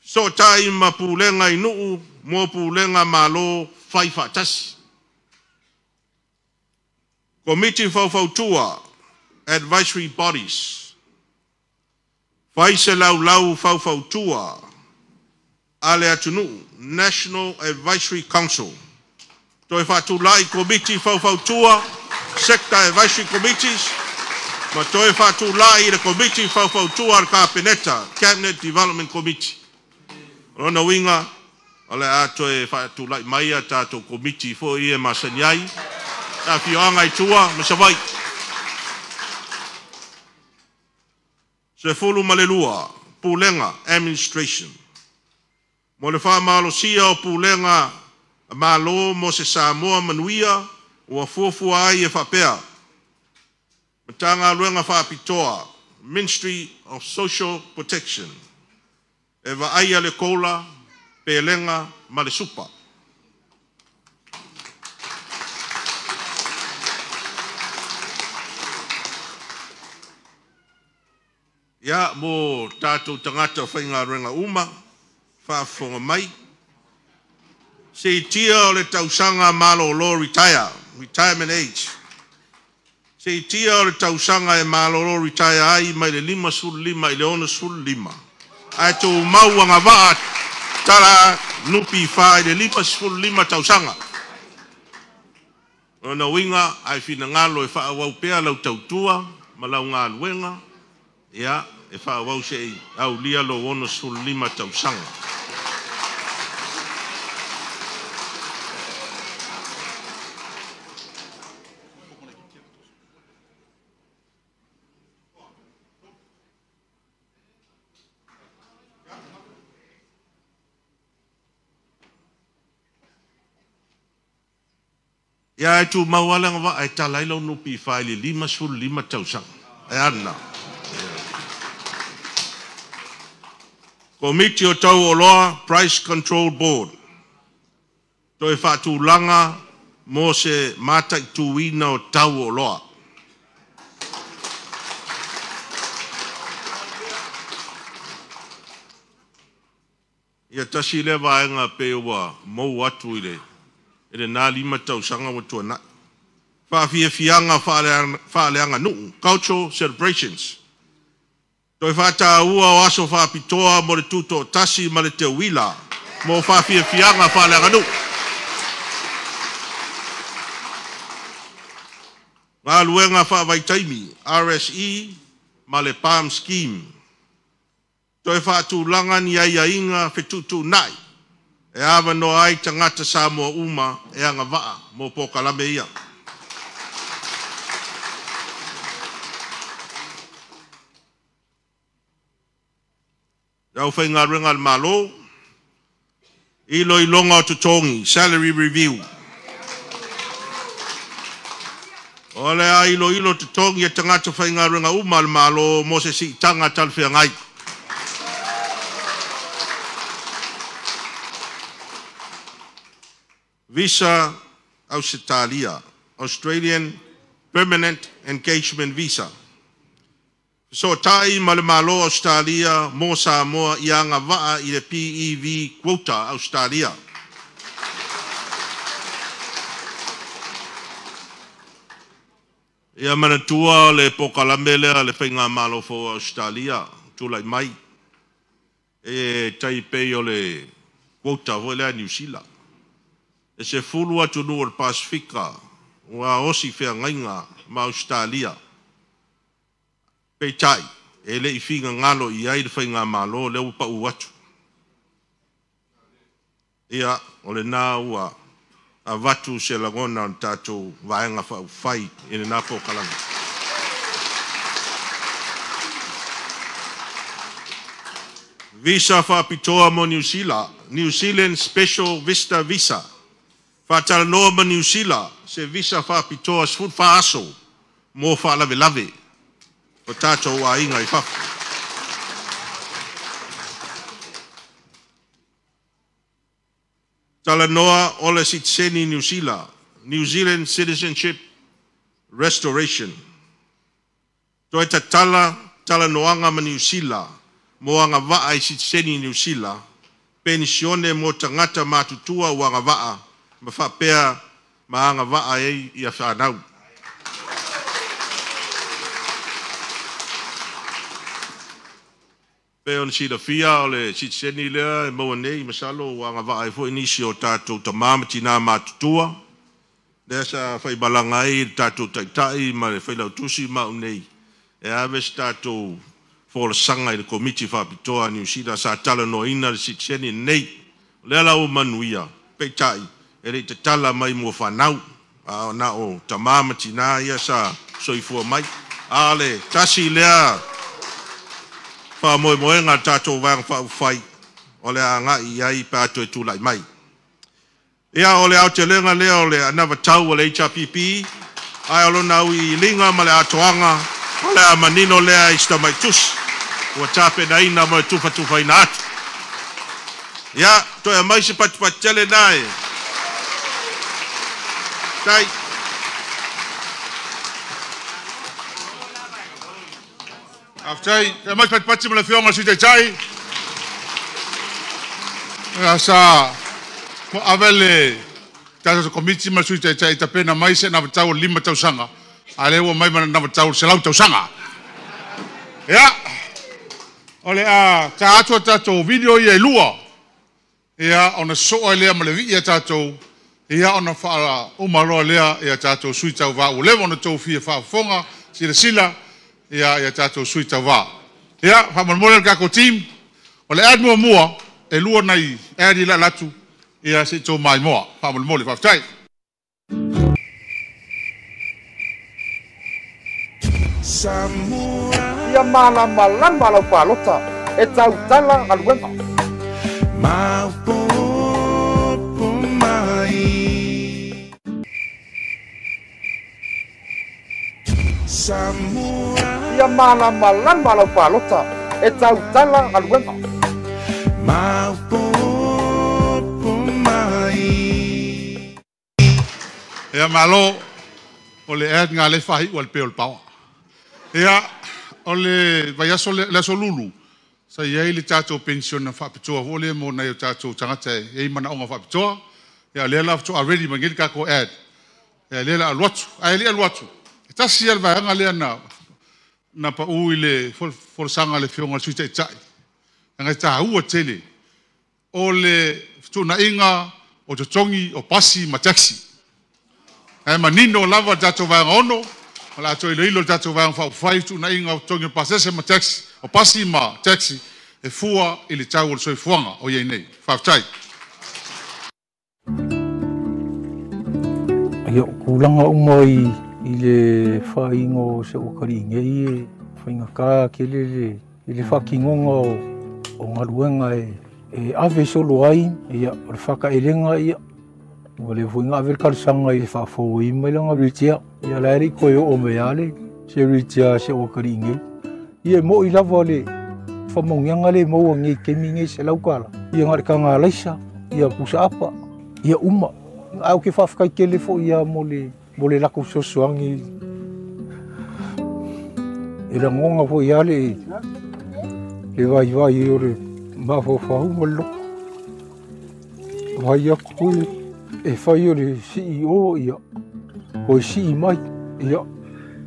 Fesootai ma pulega i nuu mo pulega malo fai faatasi. Komiti faufautua, Advisory Bodies. Fai se laulau faufautua a le atunuu, National Advisory Council. Toe faatulai komiti faufautua, Sector Advisory Committees, ma toe faatulai le komiti faufautua a le Kapeneta, Cabinet Development Committee. O lona uiga, O le a toe faatulai mai a tatou komiti foi e masani ai, afioaga i tua ma Savaii. 12, Pulega, Administration. Mo le faamalosia o Pulega a Malo mo se Samoa manuia ua fuafua ai e faapea: Matagaluega Faapitoa, Ministry of Social Protection, e vaaia le COLA, Pelega ma le Supa. Ia, mo tatou tagata faigaluega uma faafofoga mai, siitia o le tausaga malolo, retire, retirement age. Siitia o le tausaga e malolo, retire ai mai le 55 i le 65, ae tumau agavaa tala NPF i le 55 tausaga. O lona uiga, a e finagalo e faaauau pea lau tautua ma lau galuega, ia, e faaauau seia aulia lou 65 tausaga. Ia, e tumau lava le agavaa e tala ai lau NPF i le 55 tausaga. E a lena? Komiti o Tau o Oloa, Price Control Board. Toe faatulaga mo se mataituina o tau o oloa. Ia tasi lea vaega pei ua mou atu i lena 5 tausaga ua tuanai. Faafiafiaga faaleaganuu, cultural celebrations. Toe faataua o aso faapitoa mo le tutoatasi ma le teuila mo faafiafiaga faaleaganuu. Galuega faavaitaimi, RSE ma le PALM Scheme. Toe faatulaga ni aiaiga fetuutuunai e avanoa ai tagata Samoa uma e agavaa mo polokalame ia. Le aufaigaluega a le Malo, iloiloga o totogi, salary review. O le a iloilo totogi o tagata faigaluega uma a le Malo mo se siitaga talafeagai. Visa Ausetalia, Australian Permanent Engagement Visa. Fesootai ma le Malo Ausetalia mo Samoa ia agavaa i le PEV quota Ausetalia. Ia manatua le polokalame lea le Faigamalo fou o Ausetalia tulai mai e tai pei o le quota foi lea a Niu Sila. E 10 atunuu o le Pasefika ua osi feagaiga ma Ausetalia. Peitai, e le i finagalo i ai le Faigamalo lea ua pau atu. Ia, o lena ua avatu se lagona o le tatou Vaega Faaupufai i lena polokalame. Visa faapitoa mo Niu Sila, New Zealand Special Visitor Visa. Faatalanoa ma Niu Sila se visa faapitoa 14 aso mo faalavelave o tatou aiga i fafo. Talanoa o le sitiseni Niu Sila, New Zealand Citizenship Restoration. Toe tatala talanoaga ma Niu Sila mo agavaa i sitiseni Niu Sila, penisione mo tagata matutua ua agavaa ma faapea ma agavaa ai ia fanau. Pe ona silafia o le sitiseni lea e maua nei, masalo ua agavaa ai foi nisi o tatou tamā ma tinā matutua, lea sa faimalaga ai le tatou Taitai ma le Failautusi ma au nei e ave se tatou folasaga i le Komiti Faapitoa a Niu Sila sa talanoaina le sitiseni nei. Lea la ua manuia, peitai, e le'i tatala mai mua fanau, a o na o tamā ma tinā ia sa soifua mai. A o le tasi lea faamoemoega a le tatou Vaega Faaupufai o le a agai i ai pe a toe tulai mai. Ia, o le aotelega lea o le anavatau a le HRPP, ae o lona auiliiliga ma le atoaga o le a manino lea i si tamai tusi ua tapenaina mo le tufatufaina atu. Ia, toe aumai se patupatu tele na e. Tai. Faafetai. E mai patipati ma le Afioga i le Sui Taitai. Ia sa ave le tatou komiti ma le Sui Taitai tapena mai se anavatau o le 5 tausaga, a lea ua mai ma le anavatau o le 100 tausaga. Ia, o le a ta atu a tatou video ia e lua, ia ona soa ai lea ma le vii a tatou, ia ona faauma loa lea ia tatou sui tauva ua leva ona outou fia faafofoga, silasila ia ia tatou sui tauva. Ia, faamolemole le tatou team, o le ad muamua, e lua nai ad i la atu, ia se i tou maimoa. Faamolemole, faafetai. Ia malamalama lau palota e tautala galuega. Maopopo mai Samoa. Ia malamalama lau palota e tautala galuega. Maopopo mai. Ia malo, o le ad ngā le whahi ua le peo le paoa. Ia, o le vaiaso le aso lulu, sa i ai le tatou pension faapitoa foi lea mo nai o tatou tagata e i ai manaoga faapitoa. Ia, lea la faatoa ready mai nei le tatou ad. Ia, lea la alu atu. Ae le alu atu, e tasi lava le vaega lea na pau i le folasaga a le Afioga i le Sui Taitai, leaga e taua tele, o le fetuunaiga o totogi o pasi ma taxi. Ae manino lava le tatou Vaega 6, o le a toe iloilo le tatou Vaega Faaupufai fetuunaiga o totogi o pasese ma taxi, o pasi ma taxi e fua i le tau o le soifuaga o i ai nei. Faafetai. Ia, o tulaga uma i le faaiga o se ua nei e faigata tele le i le faatinoga o galuega e ave solo ai, ia, o le faataelega, ia, ua le foi na ave le talosaga i le faafouina mai lana wheelchair. Ia la e le i toe oo mai lava le se wheelchair a si ou atalii nei. Ia e mo'i lava le faamauniaga lea e maua nei i taimi nei $100. Ia na o le taga alaisa, ia pusa apa, ia uma. Ae ou te faafetai tele foi ia mo le latou fesoasoani. E lagona foi lava le vaivai o le mafaufau ma le loto. Vai atu e fai o le CEO, ia, o e sii mai, ia,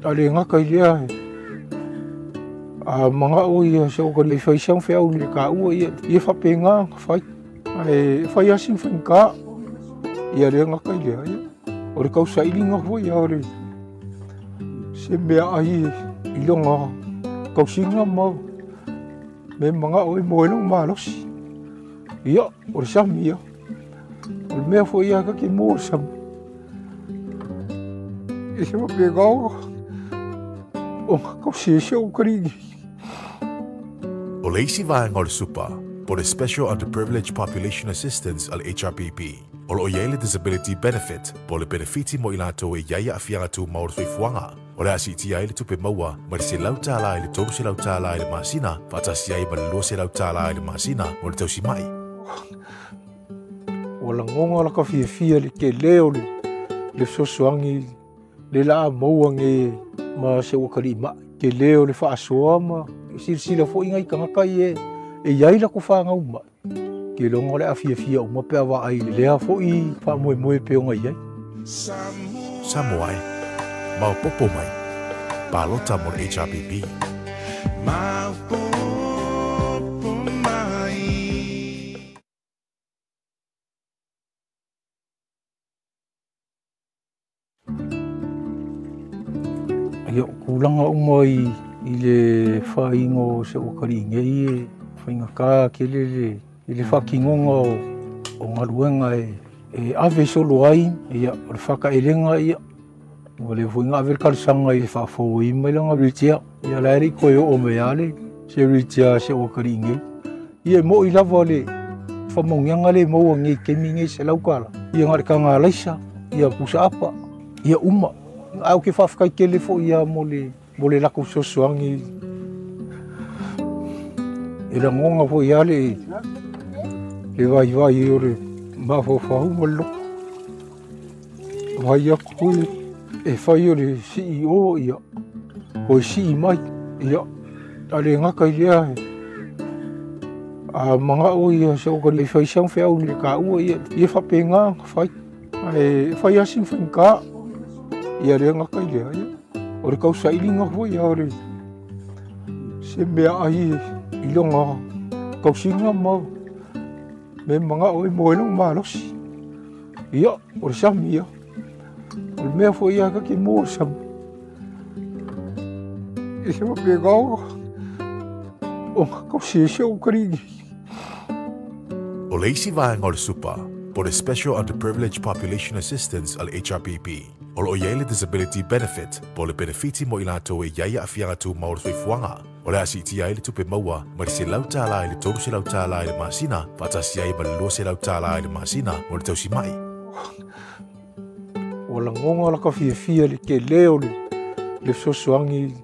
a le gata i lea, a manao ia se o le fai sau feau le kaua, ia, ia faapena ona fai. Ae fai lava sina faigata, ia le gata i lea, ia, o le tausailiga foi ia o le se meaai i lona tausiga ma me manao e mo ai lona malosi. Ia, o le sami ia. O le mea foi ia ta te mo le sami. E se faapena ona tausi ai si ou atalii nei. O le isi vaega o le SUPA, po le Special Underprivileged Population Assistance a le HRPP, o loo i ai le Disability Benefit, po le penefiti mo i latou e i ai aafiaga tumau o le soifuaga. O le a siitia ai le tupe maua mai le $100 i le $300 i le masina, faatasi ai ma le $200 i le masina mo le tausima'i. Ua lagona laka fiafia le tele o le fesoasoani le la maua nei ma se ua kaliʻi tele o le faasoa ma silasila foi nai tagata ia e i ai latou fanau mai. Ke loga o le a fiafia uma pe a vaai i lea foi faamoemoe pe ona i ai. Samoa e, maopoopo mai, palota mo le HRPP. Maopopo mai. Ia, o tulaga uma i le faaiga o se ua atalii nei e faigata tele le i le faatinoga o o galuega e ave solo ai, ia, o le faakaelega, ia, ua leva foi ona ave le talosaga i faafouina mai lana wheelchair. Ia la e le i toe oo mai lava le se wheelchair a si ou atalii nei. Ia e moi lava le faamauniaga lea e maua nei i taimi nei $100. Ia na o le taga alaisa, ia pusa apa, ia uma. Ae ou te faafetai tele foi lava mo le latou fesoasoani. E lagona foi lava le vaivai o le mafaufau ma le loto. Vaai atu e fai o le CEO, ia, o e sii mai, ia, a le gata i lea, a manao ia se o le fai sau feau le taua, ia, ia faapena ona fai. Ae fai lava sina faigata, ia le gata i lea, ia, o le tausailiga foi ia o le se meaai i lona tausiga ma me manao e maua ai lona malosi. Ia, o le sami ia. O le mea foi ia ta te mua o le sami. E se faapena ona tausi ai si ou atalii nei. O le isi vaega o le SUPA, po o le Special Underprivileged Population Assistance a le HRPP, o lo o i ai le Disability Benefit, po o le penefiti mo i latou e i ai aafiaga tumau o le soifuaga, o le a siitia ai le tupe maua mai le $100 i le $300 i le masina, faatasi ai ma le $200 i le masina mo le tausimai. Ua lagona la ka fiafia le tele o le fesoasoani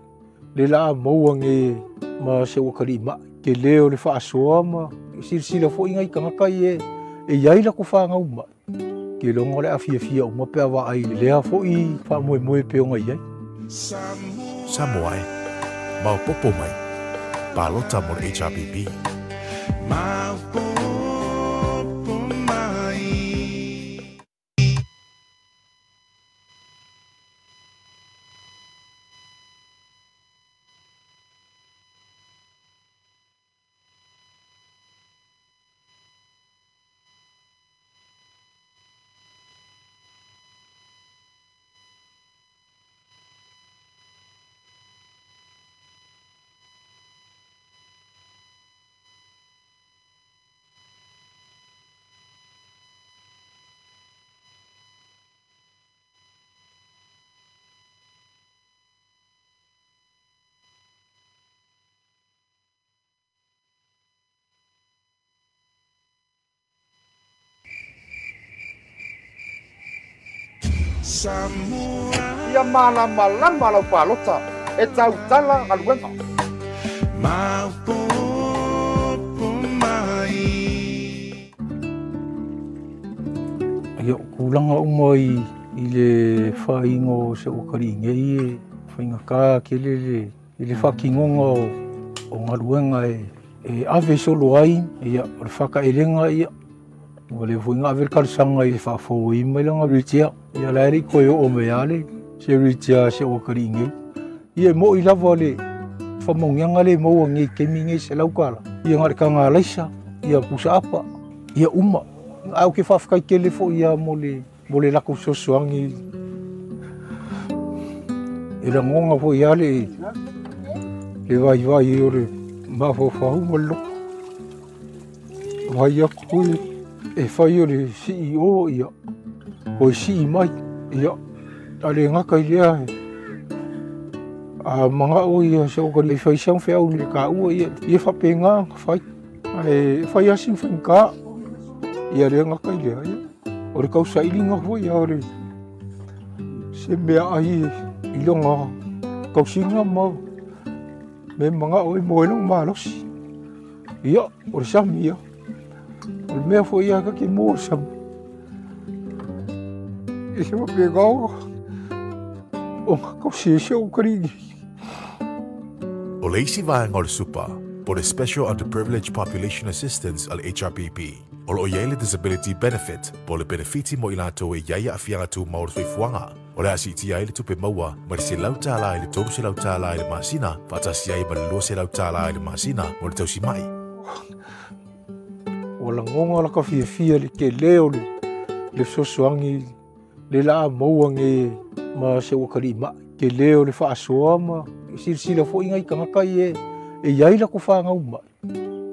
le la maua nei ma se ua kalii mai. Tele o le faasoa ma silasila foi nai tagata ia e i ai latou fanau mai. Ke loga o le afiafia uma pe a vaai i lea foi faamoemoe pe ona i ai. Samoa e, maopoopo mai, palota mo le HRPP. Maopoopo mai. Ia malamalama lau palota e tautala galuega. Maopoopo mai. Ia, o tulaga uma i le faaiga o se atalii nei e faigata tele i le faatinoga o galuega e ave solo ai, ia, o le faakaelega, ia, ua leva foi ona ave le talosaga i faafouina mai lana wheelchair. Ia la e le i toe oo mai lava le se wheelchair a si ou atalii nei. Ia e moi lava le faamauniaga lea e maua nei i taimi nei $100. Ia na o le taga alaisa, ia pusa apa, ia uma. Ae ou te faafetai tele foi lava mo le latou fesoasoani. E lagona foi lava le vaivai o le mafaufau ma le loto. Vaai atu e fai o le CEO, ia, o e sii mai, ia, a le gata i lea, a manao ia se o e fai sau feau le taua, ia, ia faapena ona fai. Ae fai lava sina faigata, ia le gata i lea, ia, o le tausailiga foi ia o le se meaai i lona tausiga ma me manao e maua ai lona malosi. Ia, o le sami ia. O le mea foi ia ta te mua o le sami. E se faapena ona tausi ai si ou atalii nei. O le isi vaega o le SUPA, po o le Special Underprivileged Population Assistance a le HRPP, o lo o i ai le Disability Benefit, po o le penefiti mo i latou e i ai aafiaga tumau o le soifuaga, o le a siitia ai le tupe maua mai le $100 i le $300 i le masina, faatasi ai ma le $200 i le masina mo le tausimai. Ua lagona la ka fiafia le tele o le fesoasoani le la maua nei ma se ua kalii mai. Tele o le faasoa ma silasila foi nai tagata ia e i ai latou fanau mai.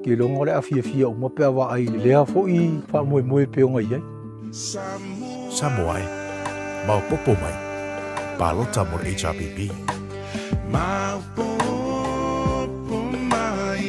Ke iloga o le a fiafia uma pe a vaai i lea foi faamoemoe e pei ona i ai. Samoa e, maopoopo mai, palota mo le HRPP. Maopoopo mai.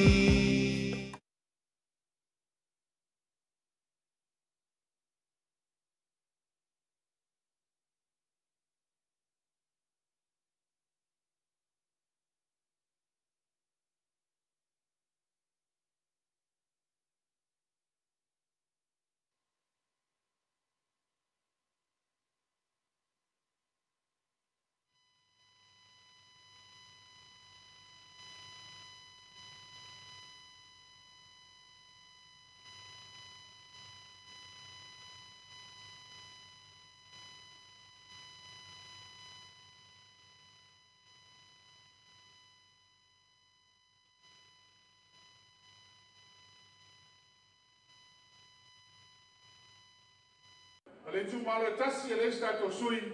O le itumalo e tasi e leai se tatou sui,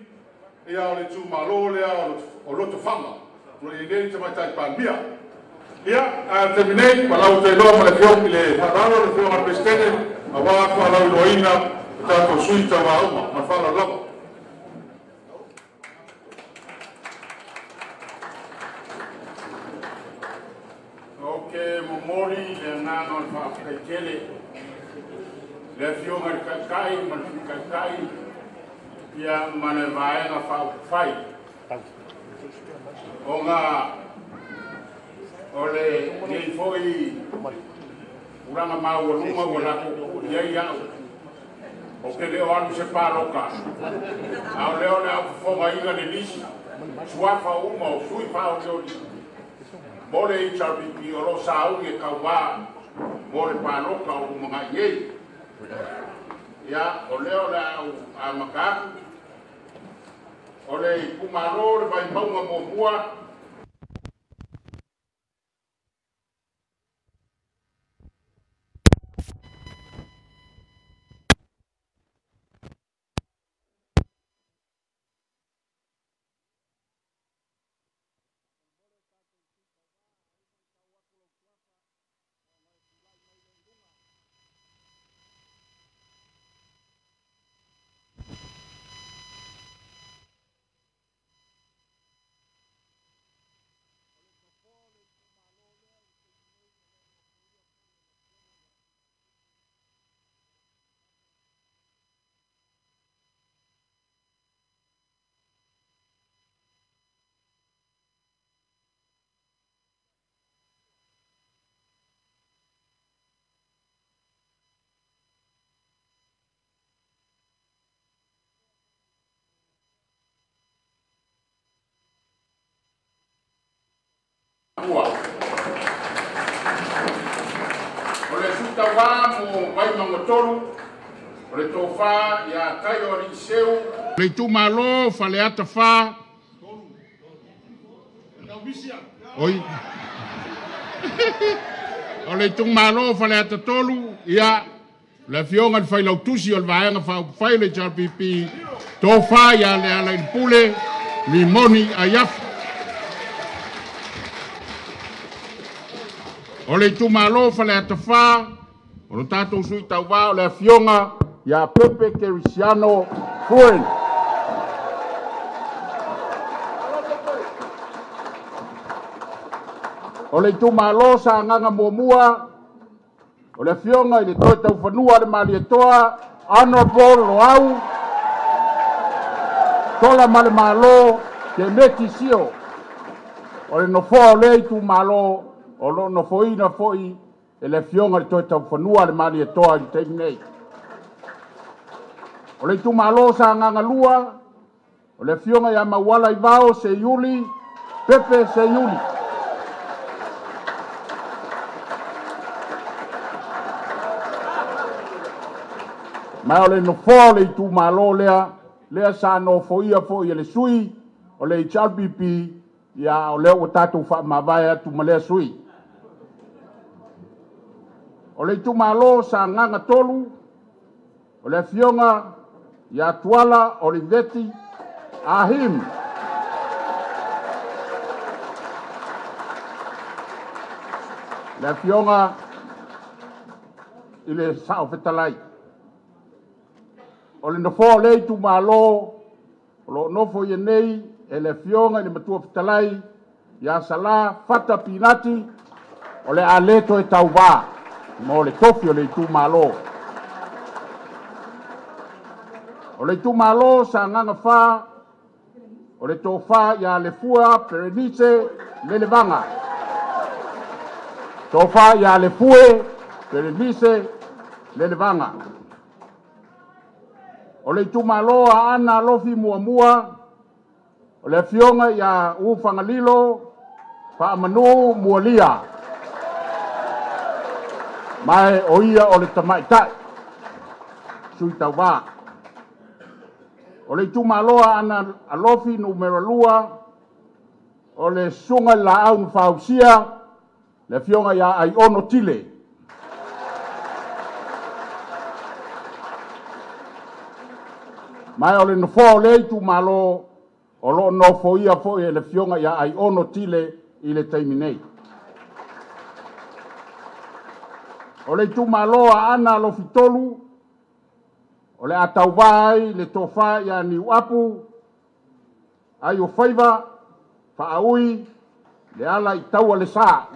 ia o le itumalo lea o Lotofaga, o lo o i ai nei le Tamaitai Palemia. Ia, a o le taimi nei, ua lau tailoa ma le afioga i le faaaloalo le afioga i le Peresetene, aua faalauiloaina o tatou sui tauva uma. Ma le faaaloalo lava. Ou te momoli le agaga o le faafetai tele le afioga i le Taitai ma le Sui Taitai ia ma le Vaega Faaupufai, ona o lenei foi tulaga maualuga ua latou tuu i ai au. Ou te le o alu i se palota, a o lea o le a ou fofogaina le lisi suafa uma o sui faaolioli mo le HRPP o lo o sauni e tauva mo le palota o lumanai nei. Ia, o lea o le a ou amata atu. O le itumalo le Vaimauga muamua, O le sui tauva mo Vaimauga 3, o le tofa ia Taioaliiseu. Le itumalo Faleata 4, oi, o le itumalo Faleata 3, ia, le afioga i le Failautusi o le Vaega Faaupufai o le HRPP, tofa ia Lealailepule Rimoni Aiafi. O le itumalo Faleata 4, o le tatou sui tauva o le afioga ia Pepe Kerisiano Fuen. O le itumalo Sagaga Muamua, o le afioga i le Toe Taufanua le Malietoa, Honorable Loau Solamalemalo Keneti Sio. O le nofoa o lea itumalo o lo o nofoina foi e le afioga i le Toe Taufanua le Malietoa i le taimi nei. O le itumalo Sagaga 2, o le afioga ia Mauala Aivao Seiuli Pepe Seiuli. Ma o le nofoa o le itumalo lea sa nofoia foi e le sui o le HRPP, ia o lea ua tatou faamavae atu ma lea sui. O le itumalo Sagaga 3, o le afioga ia Tuala Oliveti Ahim. Le afioga i le Saofetalai. O le nofoa o lea itumalo o lo o nofoia nei e le Afioga i le Matua Fetalai ia Sala Fata Pinati, o le a le toe tauva mo le tofi o le itumalo. O le itumalo o Sagaga 4, o le Tofa ia Lefua Perenise Leleivaga. Tofa ia Lefue Perenise Leleivaga. O le itumalo o Aana Alofi 1, o le Afioga ia Ufagalilo Faamanu Mualia, ma o ia o le tamaitai sui tauva. O le itumalo o Aana Alofi 2, o le Susuga i le Laau na Fausia, le Afioga ia Aiono Tile. Ma o le nofoa o lea itumalo o lo o nofoia foi e le Afioga ia Aiono Tile i le taimi nei. O le itumalo o Aana Alofi 3, o le a tauva ai le Tofa ia Niuapu Aiofaiva Faaui Lealaitaualesa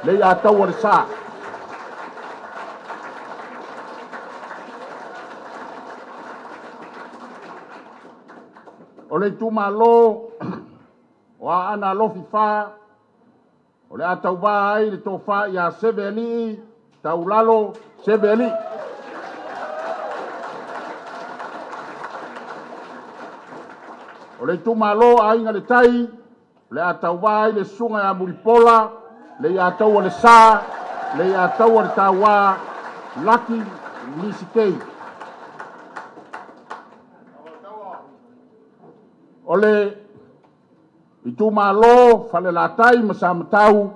Leiataualesa. O le itumalo o Aana Alofi 4, o le a tauva ai le Tofa ia Sevealii Taulalo Sevealii. O le itumalo o Aiga i le Tai, o le a tauva ai le Susuga ia Mulipola Leiataualesa Leiataualetaua Laki Lisitei. O le itumalo o Falelatai ma Samatau,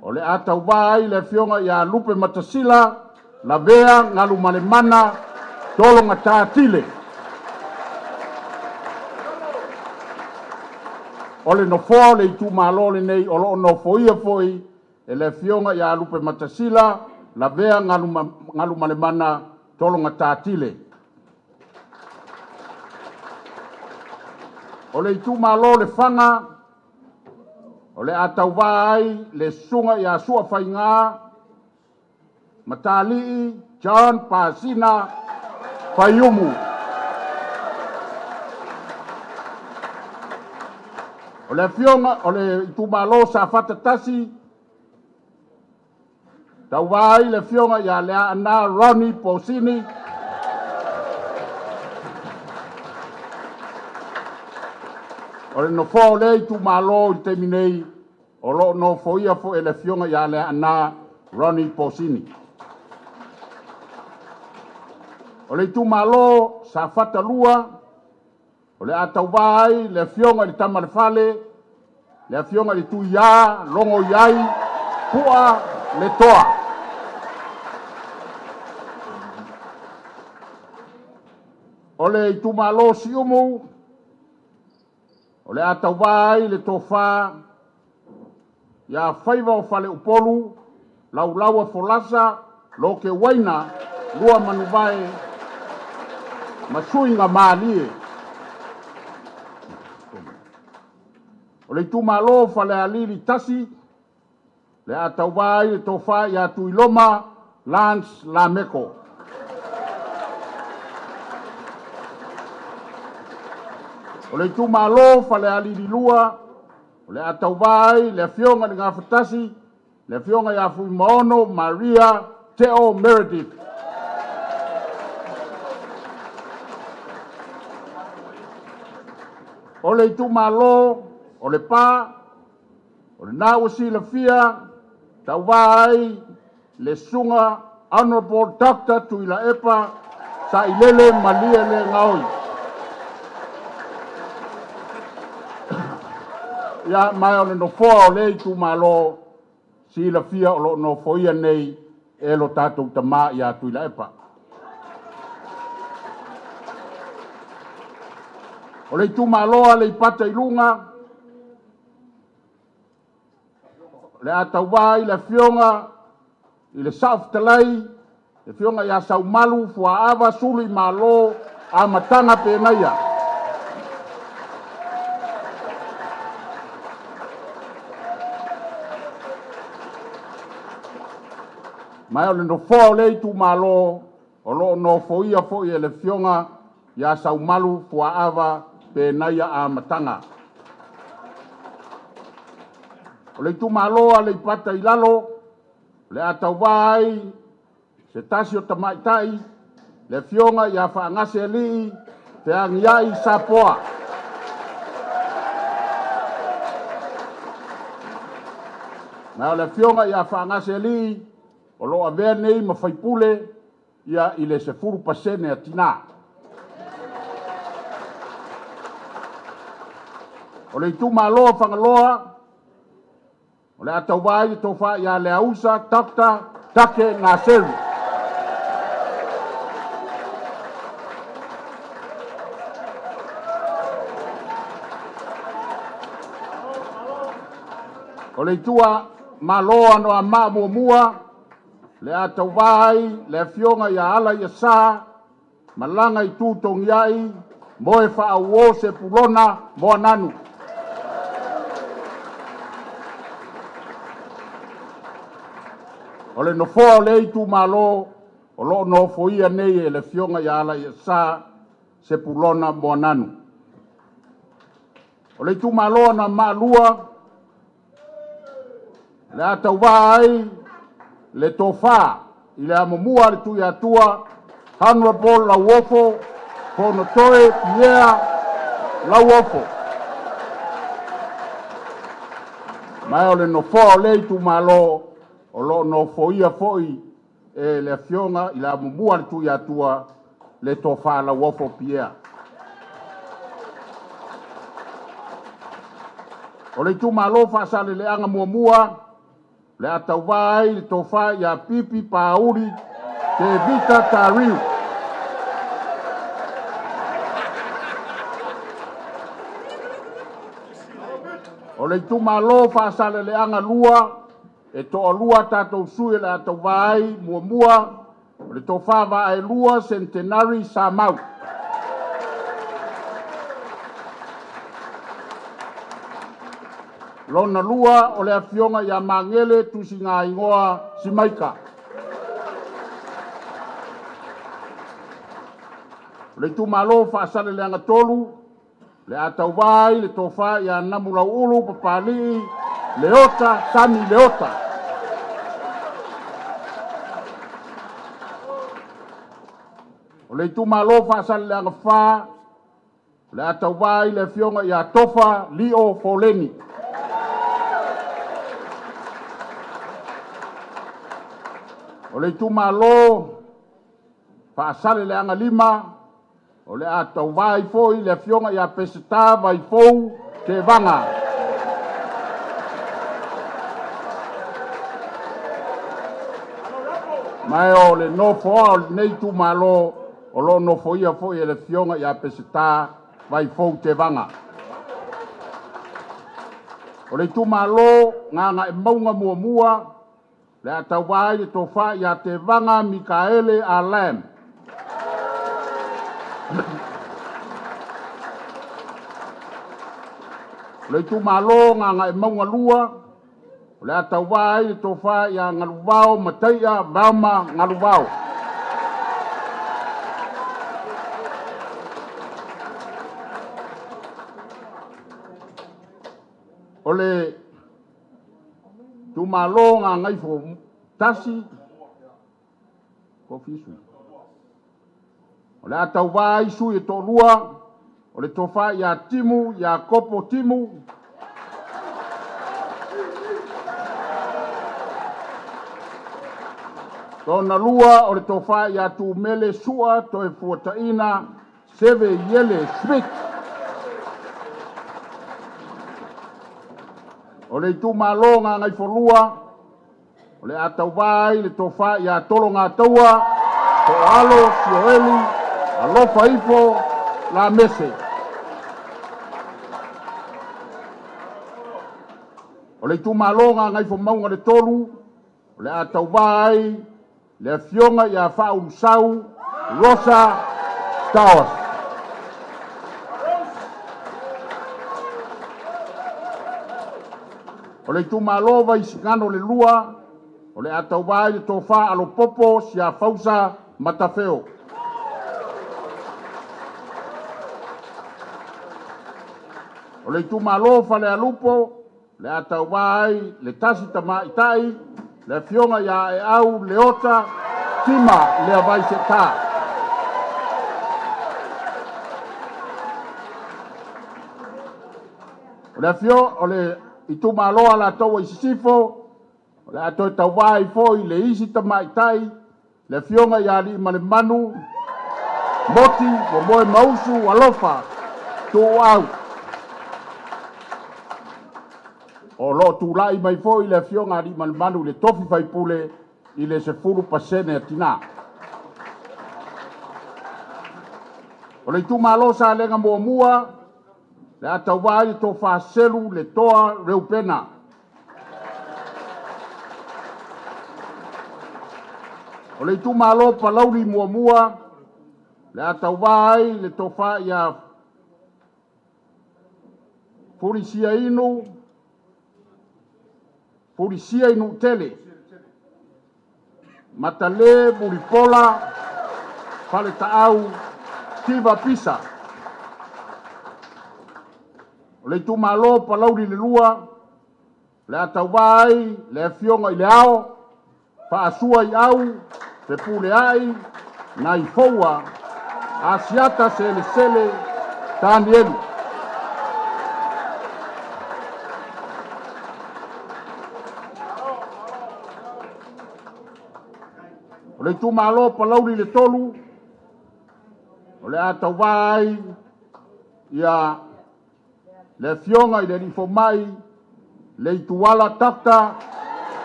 o le a tauva ai le Afioga ia Lupematasila Lavea Galumalemana Tologata Tile. O le nofoa o le itumalo lenei o lo o nofoia foi e le Afioga ia Lupematasila Lavea Galumalemana Tologata Tile. O le itumalo o Lefaga, o le a tauva ai le Susuga ia Suafaiga Matalii John Pasina Faiumu. O le afioga o le itumalo Safata 1, tauva ai le Afioga ia Leaana Ronnie Posini. O le nofoa o lea itumalo i le taimi nei, o lo o nofoia foi e le Afioga ia Leaana Ronnie Posini. O le itumalo Safata 2, o le a tauva ai le Afioga i le Tama a le Fale, le Afioga i le Tuia Logoiai Pua Letoa. O le itumalo o Siumu, o le a tauva ai le Tofa ia Faiva o Faleupolu Laulaua Folasa Lokeuaina Luamanuvae ma Suiga Malie. O le itumalo o Falealili 1, le a tauva ai le Tofa ia Tuiloma Lance Lameko. O le itumalo o Falealili 2, o le a tauva ai le Afioga i le Gafatasi, le Afioga ia Fuimaono Maria Teo Meredith. O le itumalo o Lepa, o lena ua silafia, tauva ai le Susuga Honorable Dr. Tuilaepa Sailele Malielegaoi. Ia, ma o le nofoa o lea itumalo silafia o lo o nofoia nei e lo tatou tama ia Tuilaepa. O le itumalo o Aleipata i Luga, o le a tauva ai le Afioga i le Saofetalai, Le Afioga ia Saumalu Fuaava Suli Malo Amataga Penaia. Ma o le nofoa o lea itumalo o lo o nofoia foi e le Afioga ia Saumalu Fuaava Penaia Amataga. O le itumalo o Aleipata i Lalo, o le a tauva ai se tasi o tamaitai, le Afioga ia Faagasealii Feagiai Sapoa. Ma o le Afioga ia Faagasealii o lo o avea nei ma faipule ia i le 10% a tina. O le itumalo o Fagaloa, o le a tauva ai le tofa ia Leausa Dr. Take Gaselu. O le itumalo o Anoamaa 1, le a tauva ai le Afioga ia Alaiasa Malaga Tutogiai Moefaauo Sepulona Moananu. O le nofoa o lea itumalo o lo o nofoia nei e le Afioga ia Alaiasa Sepulona Moananu. O le itumalo o Anoamaa 2, o le a tauva ai le Tofa i le Amomua a le Tuiatua, Hon Lauofo Fonotoe Pierre Lauofo. Ma o le nofoa o lea itumalo o lo o nofoia foi e le Afioga i le Amomua a le Tuiatua, le Tofa Lauofo Pierre. O le itumalo Faasaleleaga 1, le a tauva ai le Tofa ia Pipi Paauli Tevita Tariu. O le itumalo Faasaleleaga 2, e toalua tatou sui o le a tauva ai. Muamua, o le Tofa Vaaelua Centenary Samau. Lona lua, o le Afioga ia Magele Tusigaigoa Simaika. O le itumalo Faasaleleaga 3, le a tauva ai le Tofa ia Namulauulu Papalii Leota Sami Leota. O le itumalo Faasaleleaga 4, o le a tauva ai le Afioga ia Tofa Lio Foleni. O le itumalo Faasaleleaga 5, o le a tauva ai foi le Afioga ia Peseta Vaifou Tevaga. Ma o le nofoa o lenei itumalo o lo o nofoia foi e le Afioga ia Peseta Vaifou Tevaga. O le itumalo Gagaemauga 1, le a tauva ai le Tofa ia Tevaga Mikaele Alam. O le itumalo Gagaemauga 2, o le a tauva ai le Tofa ia Galuvao Mataia Velma Galuvao. O le itumalo Gagaifo 1, o le a tauva ai sui e toalua, o le Tofa ia Timu Iakopo Timu, lona lua o le Tofa ia Tumele Sua Toefuataina Seve Iele Smith. O le itumalo Gagaifolua, o le a tauva ai le Tofa ia Tologataua Toalo Sioeli Alofa Ifo Lamese. O le itumalo Gagaifomauga 3, o le a tauva ai Le Afioga ia Faaulusau Rosa Stowers. O le itumalo o Vaisigano 2, o le a tauva ai le Tofa Alopopo Siafausa Matafeo. O le itumalo o Falealupo, o le a tauva ai le tasi tamaitai, le Afioga ia Aeau Leota Tima Leavai Seeta. O le afio o le itumalo Alataua i Sisifo, o le a toe tauva ai foi le isi tamaitai, le Afioga ia Aliimalemanu Moti Momoemausu Alofa Tuuau. O lo o tulai mai foi le Afioga a Aliimalemanu i le tofi faipule i le 10% a tina. O le itumalo Salega 1, le a tauva ai le Tofa Selu Letoa Reupena. O le itumalo Palauli 1, le a tauva ai le Tofa ia Fulisia Inuutele Matale Mulipola Faletaau Tiva Pisa. O le itumalo Palauli 2, o le a tauva ai le Afioga i le Ao Faasuaiau Fepuleai Naifoua Asiata Selesele Tanielu. O le itumalo Palauli 3, o le a tauva ai le Afioga i le Alii Fomai Leituala Dr.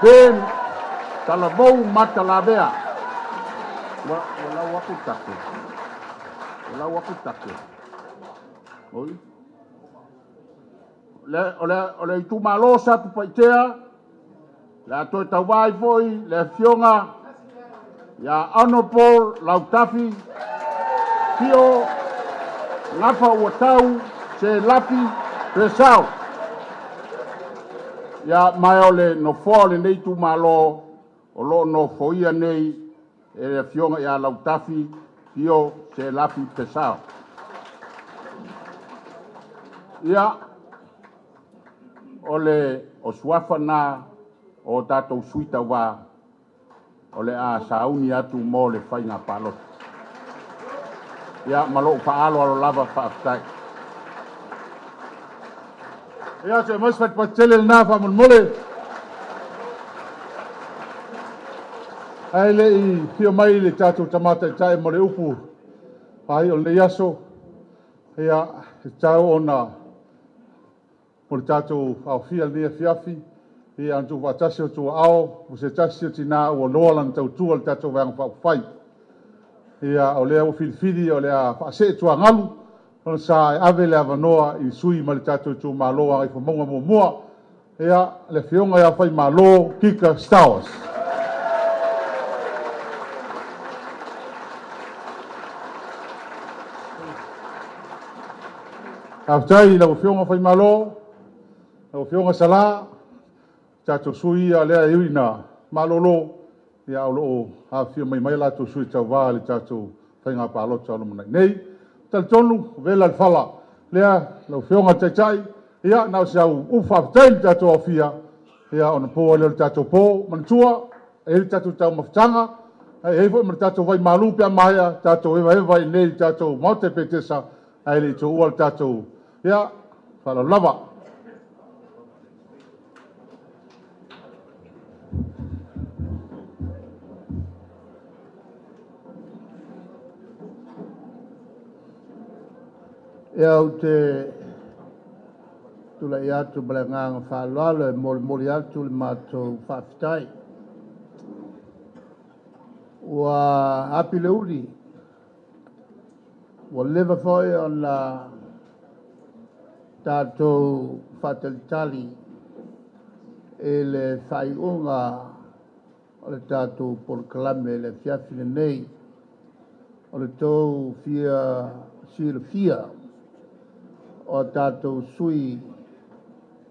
Ben Talavou Matalavea. Ua lau aku le tatou. Ua lau aku le tatou. Oi. O le itumalo Satupaitea, le a toe tauva ai foi le Afioga ia Honorable Lautafi Fio Gafa Uatau Selafi Purcell. Ia, ma o le nofoa o lenei itumalo o lo o nofoia nei e le Afioga ia Lautafi Fio Selafi Purcell. Ia, o le o suafa na o tatou sui tauva o le a sauni atu mo le faiga palota. Ia, ma lou faaaloalo lava, faafetai. Ia, se mas fatupatele lena faamolemole. Ae le i fia mai le tatou tamataitai mo le upu ai o lenei aso, ia, e tau ona mo le tatou aofia lenei afiafi, ia ona tuufaatasi o tuaao o se tasi o tina ua loa lana tautua le tatou Vaega Faaupufai. Ia, o lea ua filifili o le a faasee tuagalu, ona sa e ave le avanoa i sui ma le tatou itumalo Gagaifomauga 1, ia, le Afioga ia Faimalo Kika Stowers. Faafetai i lau Afioga Faimalo, lau Afioga Sala, tatou sui ia lea e ui ina malolo, ia o lo o afifio mai latou sui tauva i le tatou faiga palota o lumanai nei. Talitonu, vela le fala lea, lau Afioga Taitai, ia na o se au upu faafetai i le tatou aofia, ia ona po ai lea o le tatou po. Manatua, e i ai le tatou taumafataga, e i ai foi ma le tatou vaimalu pe a maea, tatou evaeva i inei i le tatou Maota i Petesa, ae le i tuua le tatou, ia, faaaloalo lava. Ia, ou te tulai atu ma le agaga faaaloalo e molimoli atu le matou faafetai. Ua api le uli, ua leva foi ona tatou faatalitali i le faaiuga o le tatou polokalame le afiafi lenei. O le tou fia silafia o tatou sui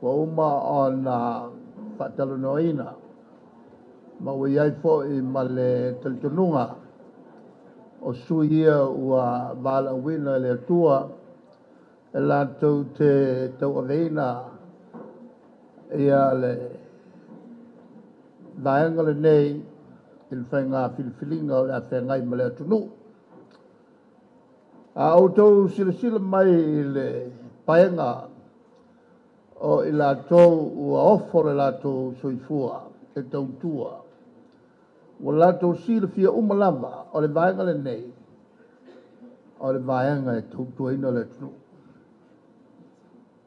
ua uma ona faatalanoaina ma ua i ai foi ma le talitonuga o sui ia ua valaauina e le Atua e latou te tauaveina ia le vaega lenei i le faiga filifiliga o le afeagai ma le atunuu. A outou silasila mai i le paega o i latou ua ofo le latou soifua e tautua, ua latou silafia uma lava o le vaega lenei, o le vaega e tautuaina le atunuu.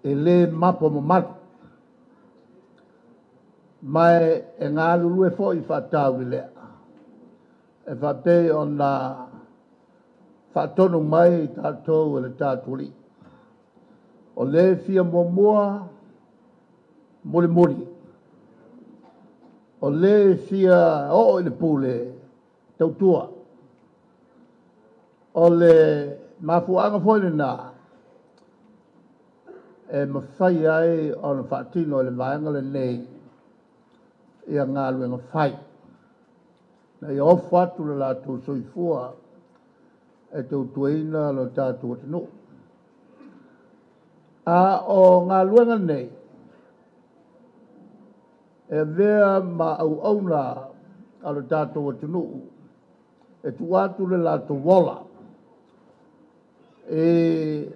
E le mapo mamalu, ma e galulue foi faataulelea, e faapei ona faatonu mai tatou e le tatou Alii. O le fia muamua, mulimuli. O le fia oo i le pule, tautua. O le mafuaaga foi lena e mafai ai ona faatino e le vaega lenei ia galuega fai, na ia ofo atu le latou soifua e tautuaina lo tatou atunuu. A o galuega nei, e avea ma auauna a lo tatou atunuu e tuu atu le latou ola e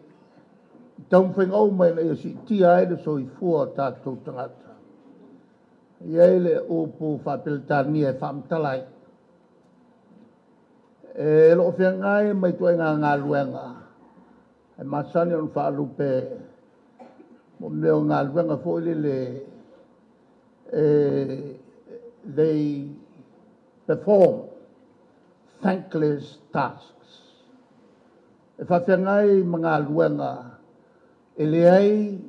taumafaiga uma ina ia siitia ai le soifua o tatou tagata. E i ai le upu faa-Peretania e faamatala ai, e loo feagai ma ituaiga galuega e masani ona faalupe mo mea o galuega foi lele, they perform thankless tasks. E faafeagai ma galuega e leai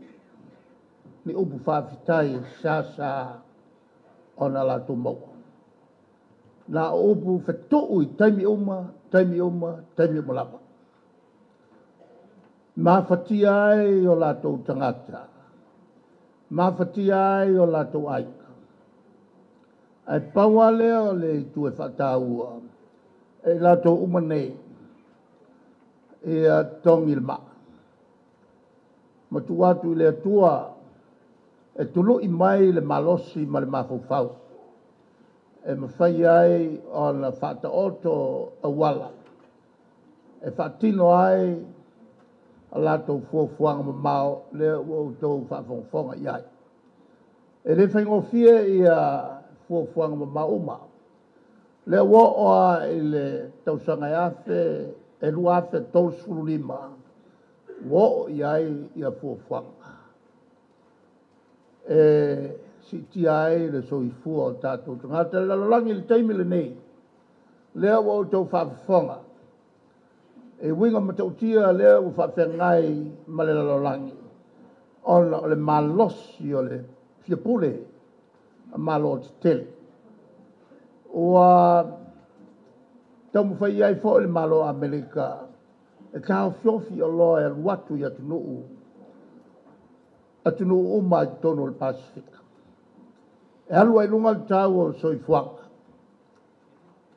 ni upu faafetai e seasea ona latou maua. Na o upu fetuu i taimi uma, taimi uma, taimi uma lava. Mafatia ai o latou tagata, mafatia ai o latou aiga. Ae pau lava lea o le itu e faataua e i latou uma nei, ia togi le maa, ma tuu atu i le Atua e tului mai le malosi ma le mafaufau e mafai ai ona faataoto auala e faatino ai a latou fuafuaga mamao lea ua outou faafogafoga i ai. E le faigofie ia fuafuaga mamao uma. Lea ua oo lava i le tausaga e 2035 ua oo i ai ia fuafuaga e siitia ai le soifua o tatou tagata. Le lalolagi i le taimi lenei, lea ua outou faafofoga, e uiga matautia lea ua faafeagai ma le lalolagi, ona o le malosi o le fiapule a Malo tetele. Ua taumafai ai foi le Malo o Amerika e taofiofi oloa e alu atu i atunuu uma i totonu o le Pasefika. E alu ai i luga le tau o le soifuaga.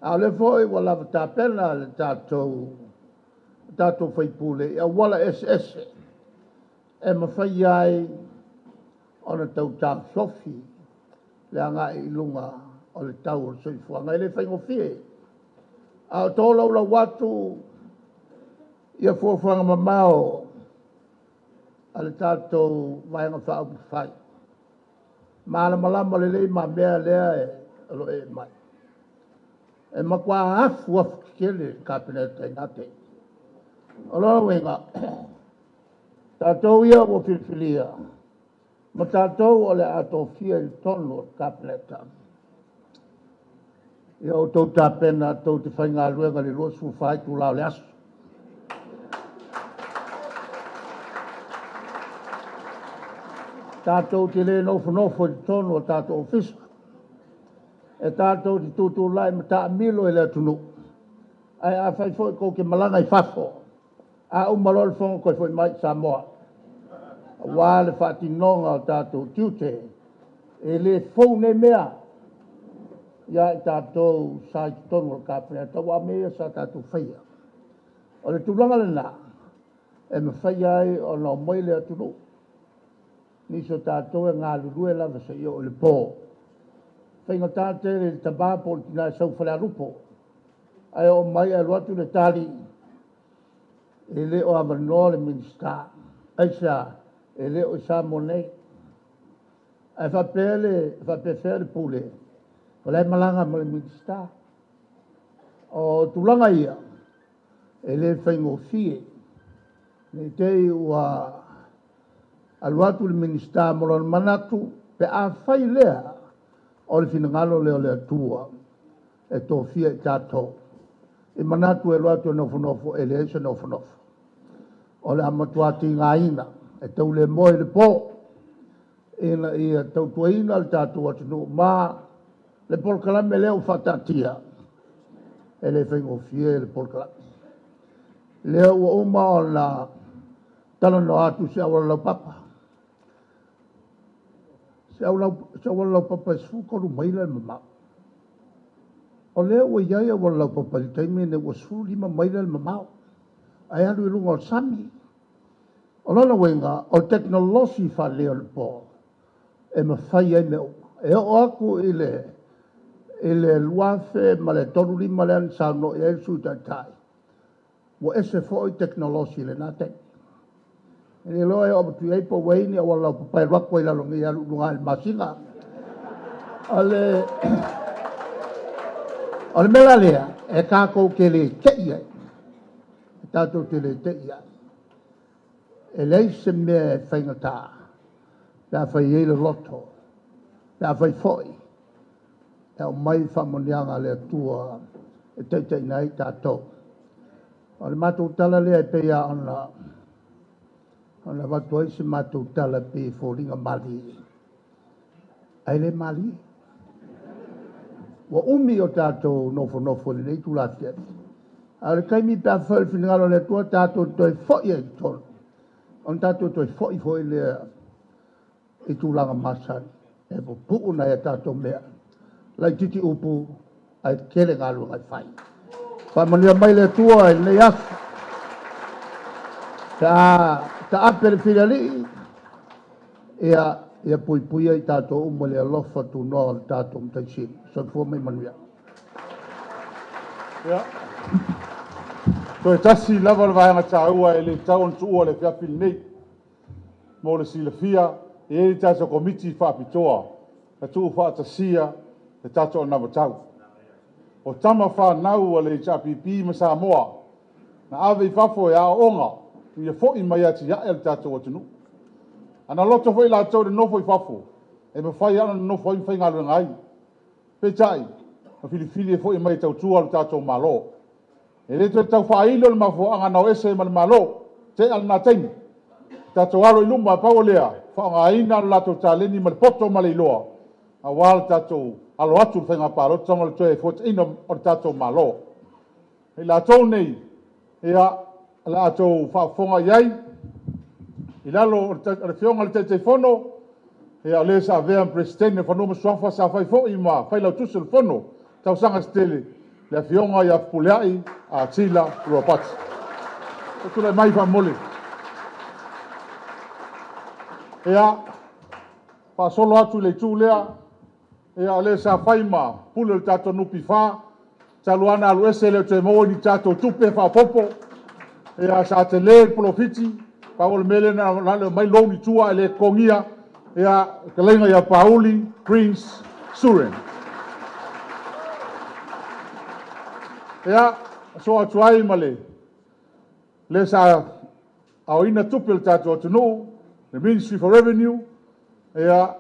A o lea foi ua lava tapena le tatou faipule i auala eseese e mafai ai ona tau taofiofi le agai i luga o le tau o le soifuaga. E le faigofie. A o tolaulau atu ia fuafuaga mamao a le tatou Vaega Faaupufai, malamalama lelei ma mea lea o lo o ee mai. E matua afu afu tetele le Kapeneta i na taimi. O lona uiga, tatou ia ua filifilia, ma tatou o le a tofia i totonu o le Kapeneta, ia outou tapena tou te faigaluega i le 24 itula o le aso. Tatou te le nofonofo i totonu o tatou ofisa. E tatou te tutulai ma taamilo i le atunuu, ae afai foi tou te malaga i fafo, a uma loa le fono toe foi mai i Samoa, aua le faatinoga o tatou tiute. E le fou nei mea ia i tatou sa i totonu o le Kapeneta, aua o mea ia sa tatou faia. O le tulaga lena e mafai ai ona omai le atunuu, nisi o tatou e galulue lava seia oo i le po. E faigata tele i le tama po o le tina e sau i Falealupo, ae oo mai ae alu atu le tali, e le o avanoa le Minisita. Aisea? E le o i Samoa nei. Ae faapea le faapefea le pule, o la e malaga ma le Minisita. O tulaga ia, e le faigofie. Ne i te i ua alu atu le Minisita ma lona manatu, pe afai lea o le finagalo lea o le Atua e tofia i tatou, i manatu e alu atu e nofonofo, e leai se nofonofo. O le a matua tigaina e taulemoe i le po ina ia tautuaina le tatou atunuu ma le polokalame lea ua faataatia. E le faigofie le polokalame lea ua uma ona talanoa atu se auala laupapa. Se auala laupapa e 13 maila le mamao. O lea ua i ai auala laupapa i le taimi lenei ua 15 maila le mamao, ae alu i luga o le sami. O lona uiga, o le tekonolosi faaneionapo e mafai ai mea uma. E oo atu i le 2035 lea na saunoa i ai le Sui Taitai, ua ese foi tekonolosi i lena taimi. E le iloa e oo atu i ai po o ua i ai ni auala laupapa e alu atu ai i lalo nei e alu i luga i le masina. O le mea la lea, e tatou te le tei ai. E tatou te le tei ai. E leai se mea e faigata pe a fai ai le loto, pe a fai foi e aumai faamanuiaga a le Atua e taitaiina ai tatou. O le matou tala lea e pei lava ona avatu ai se matou tala e pei e foliga malie, ae le malie. Ua umi o tatou nofonofo i lenei itula afiafi, a o le taimi pe a fai o le finagalo o le Atua tatou toe foi ai i totonu, ona tatou toe foi foi lea i tulaga masani e pupuu nai a tatou mea. Laitiiti upu ae tele galuega e fai. Faamanuia mai le Atua i lenei aso. Pe a taape le filialii, ia puipuia i tatou uma i le alofa tunoa o le tatou Matai Sili. Soifua ma ia manuia. Ia, toe tasi lava le vaega taua e le tatau ona tuua i le afiafi lenei. Mo le silafia, e i ai le tatou Komiti Faapitoa na tuufaatasia le tatou anavatau. O tama fanau a le HRPP ma Samoa na ave i fafo e aooga ia foi mai atiae le tatou atunuu. A na loto foi latou i le nofo i fafo, e mafai lava ona nonofo ai ma faigaluega ai. Peitai, na filifili e foi mai e tautua le tatou Malo. E le toe tau faailo le mafuaaga na o ese ai ma le Malo, tea lena taimi. Tatou alo i luma, pau o lea, faaaogaina le latou taleni ma le poto ma le iloa, aua le tatou alo atu i le faiga palota ma le toe fuataiina o le tatou Malo. I latou nei, ia, o le a outou faafofoga i ai, i lalo o le afioga i le Taitaifono, ia, o le sa avea ma Peresetene o Fanua ma Suafa, sa fai foi ma Failautusi o le Fono tausaga se tele, le afioga ia Fepuleai Attila Ropati. Tulai mai faamomoli. Ia, faasolo atu i le itu lea, ia, o le sa fai ma pule o le tatou NPF, talu lava ona alu ese e le o toe maua ni tatou tupe faaopoopo. Ia, sa tele le polofiti, pau o le mea lea na o le aumai loan i tua ae le totogia. Ia, fetalaiga ia Pauli Prince Suren. Ia, sosoo atu ai ma le sa aoina tupe o le tatou atunuu, le Ministry for Revenue, ia,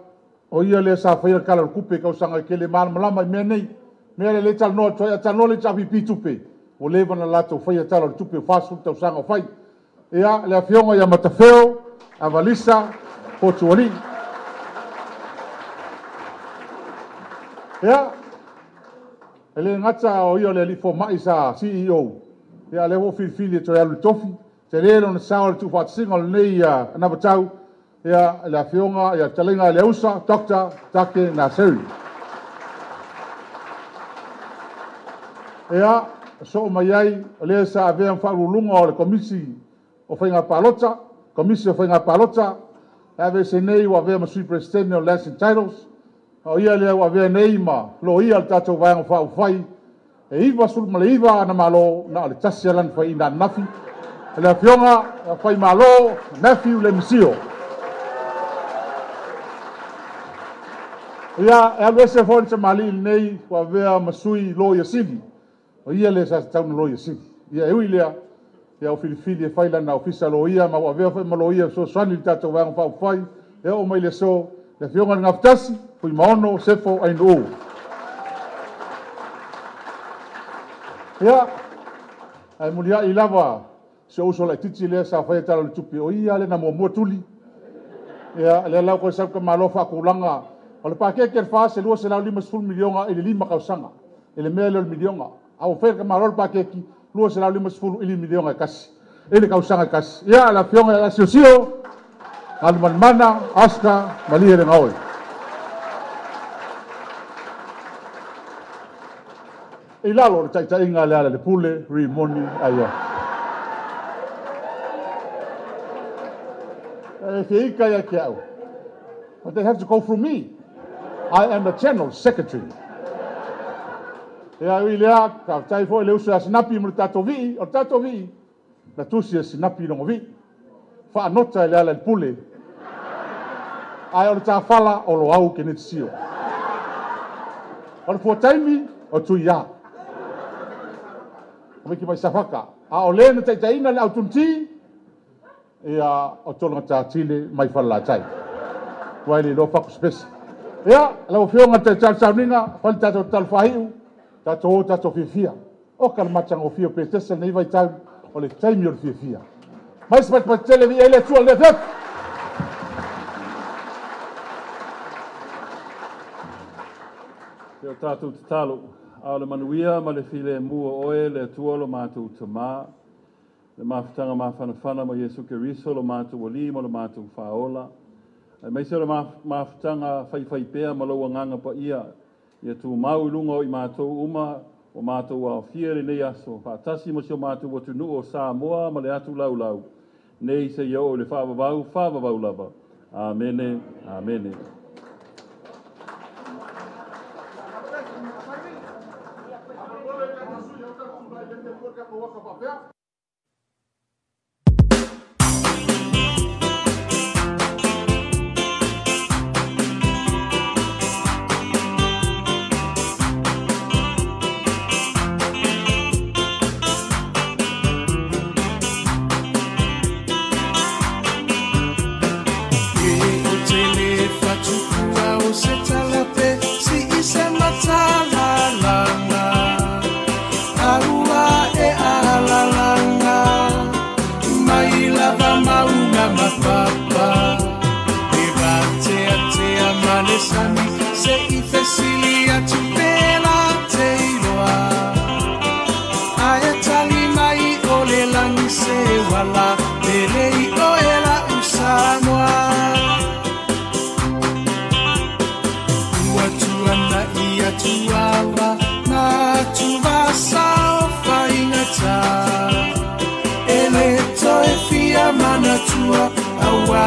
o ia lea sa faia le Tala o le Tupe i tausaga e tele, e malamalama i mea nei. Mea lea o lea e talanoa atu ai, a talanoa le HRPP i tupe, ua leva ona latou faia Tala o le Tupe, 40 tausaga o fai. Ia, le afioga ia Matafeo Avalisa Fotualii. Ia, E le gata o ia o le alii fomai sa CEO, ia lea ua filifili e toe alu i le tofi, tele lona sao i le tuufaatasiga o lenei anavatau, ia le afioga ia fetalaiga i le Ausa Dr. Take Naseri. Ia, soo mai ai, o lea sa avea ma faauluuluga o le Komisi o Faiga Palota, Komisi o Faiga Palota, e aveese nei ua avea ma Sui Peresetene o Lands and Titles, a o ia lea ua avea nei ma loia o le tatou Vaega Faaupufai, e 99 ana malo, na o le tasi lava lana faiina ananafi, le afioga ia Faimalo Matthew Lemisio. Ia, e alu ese foi le tamalii lenei ua avea ma sui loia sili, o ia lea sa tatau ona loia sili. Ia, e ui lea, ia ua filifili e fai lana ofisa loia ma ua avea foi ma loia e fesoasoani i le tatou Vaega Faaupufai, e oo mai le aso, le afioga i le Gafatasi, Fuimaono Sefo Ainuu. Ia, ae muliai lava si ou uso laitiiti lea sa faia tala o le tupe, o ia lea na muamua tuli. Ia, lea la ua toe sau le tamaloa faatulaga. O le paketi a le FAST e $250 miliona i le 5 tausaga i le mea lea o le miliona. A ua fai e le tamaloa le paketi, $250 i le miliona e tasi, i le tausaga e tasi. Ia, le afioga ia Siosio, Galumalemana, Oscar, Malielegaoi. I lalo o le taitaiga a Lealailepule Rimoni Aiafi. E fia ita ia te au, but they have to go through me. I am the General Secretary. Ia, ui lea, faafetai foi le uso ia Sinapi mo le tatou vii. O le tatou vii, na tusi e Sinapi lona vii. Faanota e Lealailepule. Ae o le tafala o Loau Keneti Sio. O le fuataimi o Tuia. O Miki mai Safata. A o le na taitaiina le autunti, ia o Tologata Tile mai Falelatai. Ua le iloa fatu se pese. Ia, lau afioga i le Taitai o le Sauniga, fai le tatou tatalo faaiu, tatou o tatou fiafia. Oka le matagofie o Petesa lenei vaitau, o le taimi o le fiafia. Mai se patipati tele viia ai le Atua i lenei afiafi. Te o tātou tatalo, a o le manuia ma le file mua oe le Atua lo mātou tamā, le mafutaga mafanafana ma Iesu Keriso lo mātou alii ma lo mātou faaola. Ai mai se o le mafutaga faifaipea ma lau agaga paia, ia tumau i luga o i mātou uma, o mātou aofia lenei aso, faatasi ma si o mātou atunuu o Samoa ma le atu laulau, nei se ia o le faavavau, faavavau lava. Amene, amene.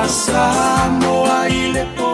Samoa ile.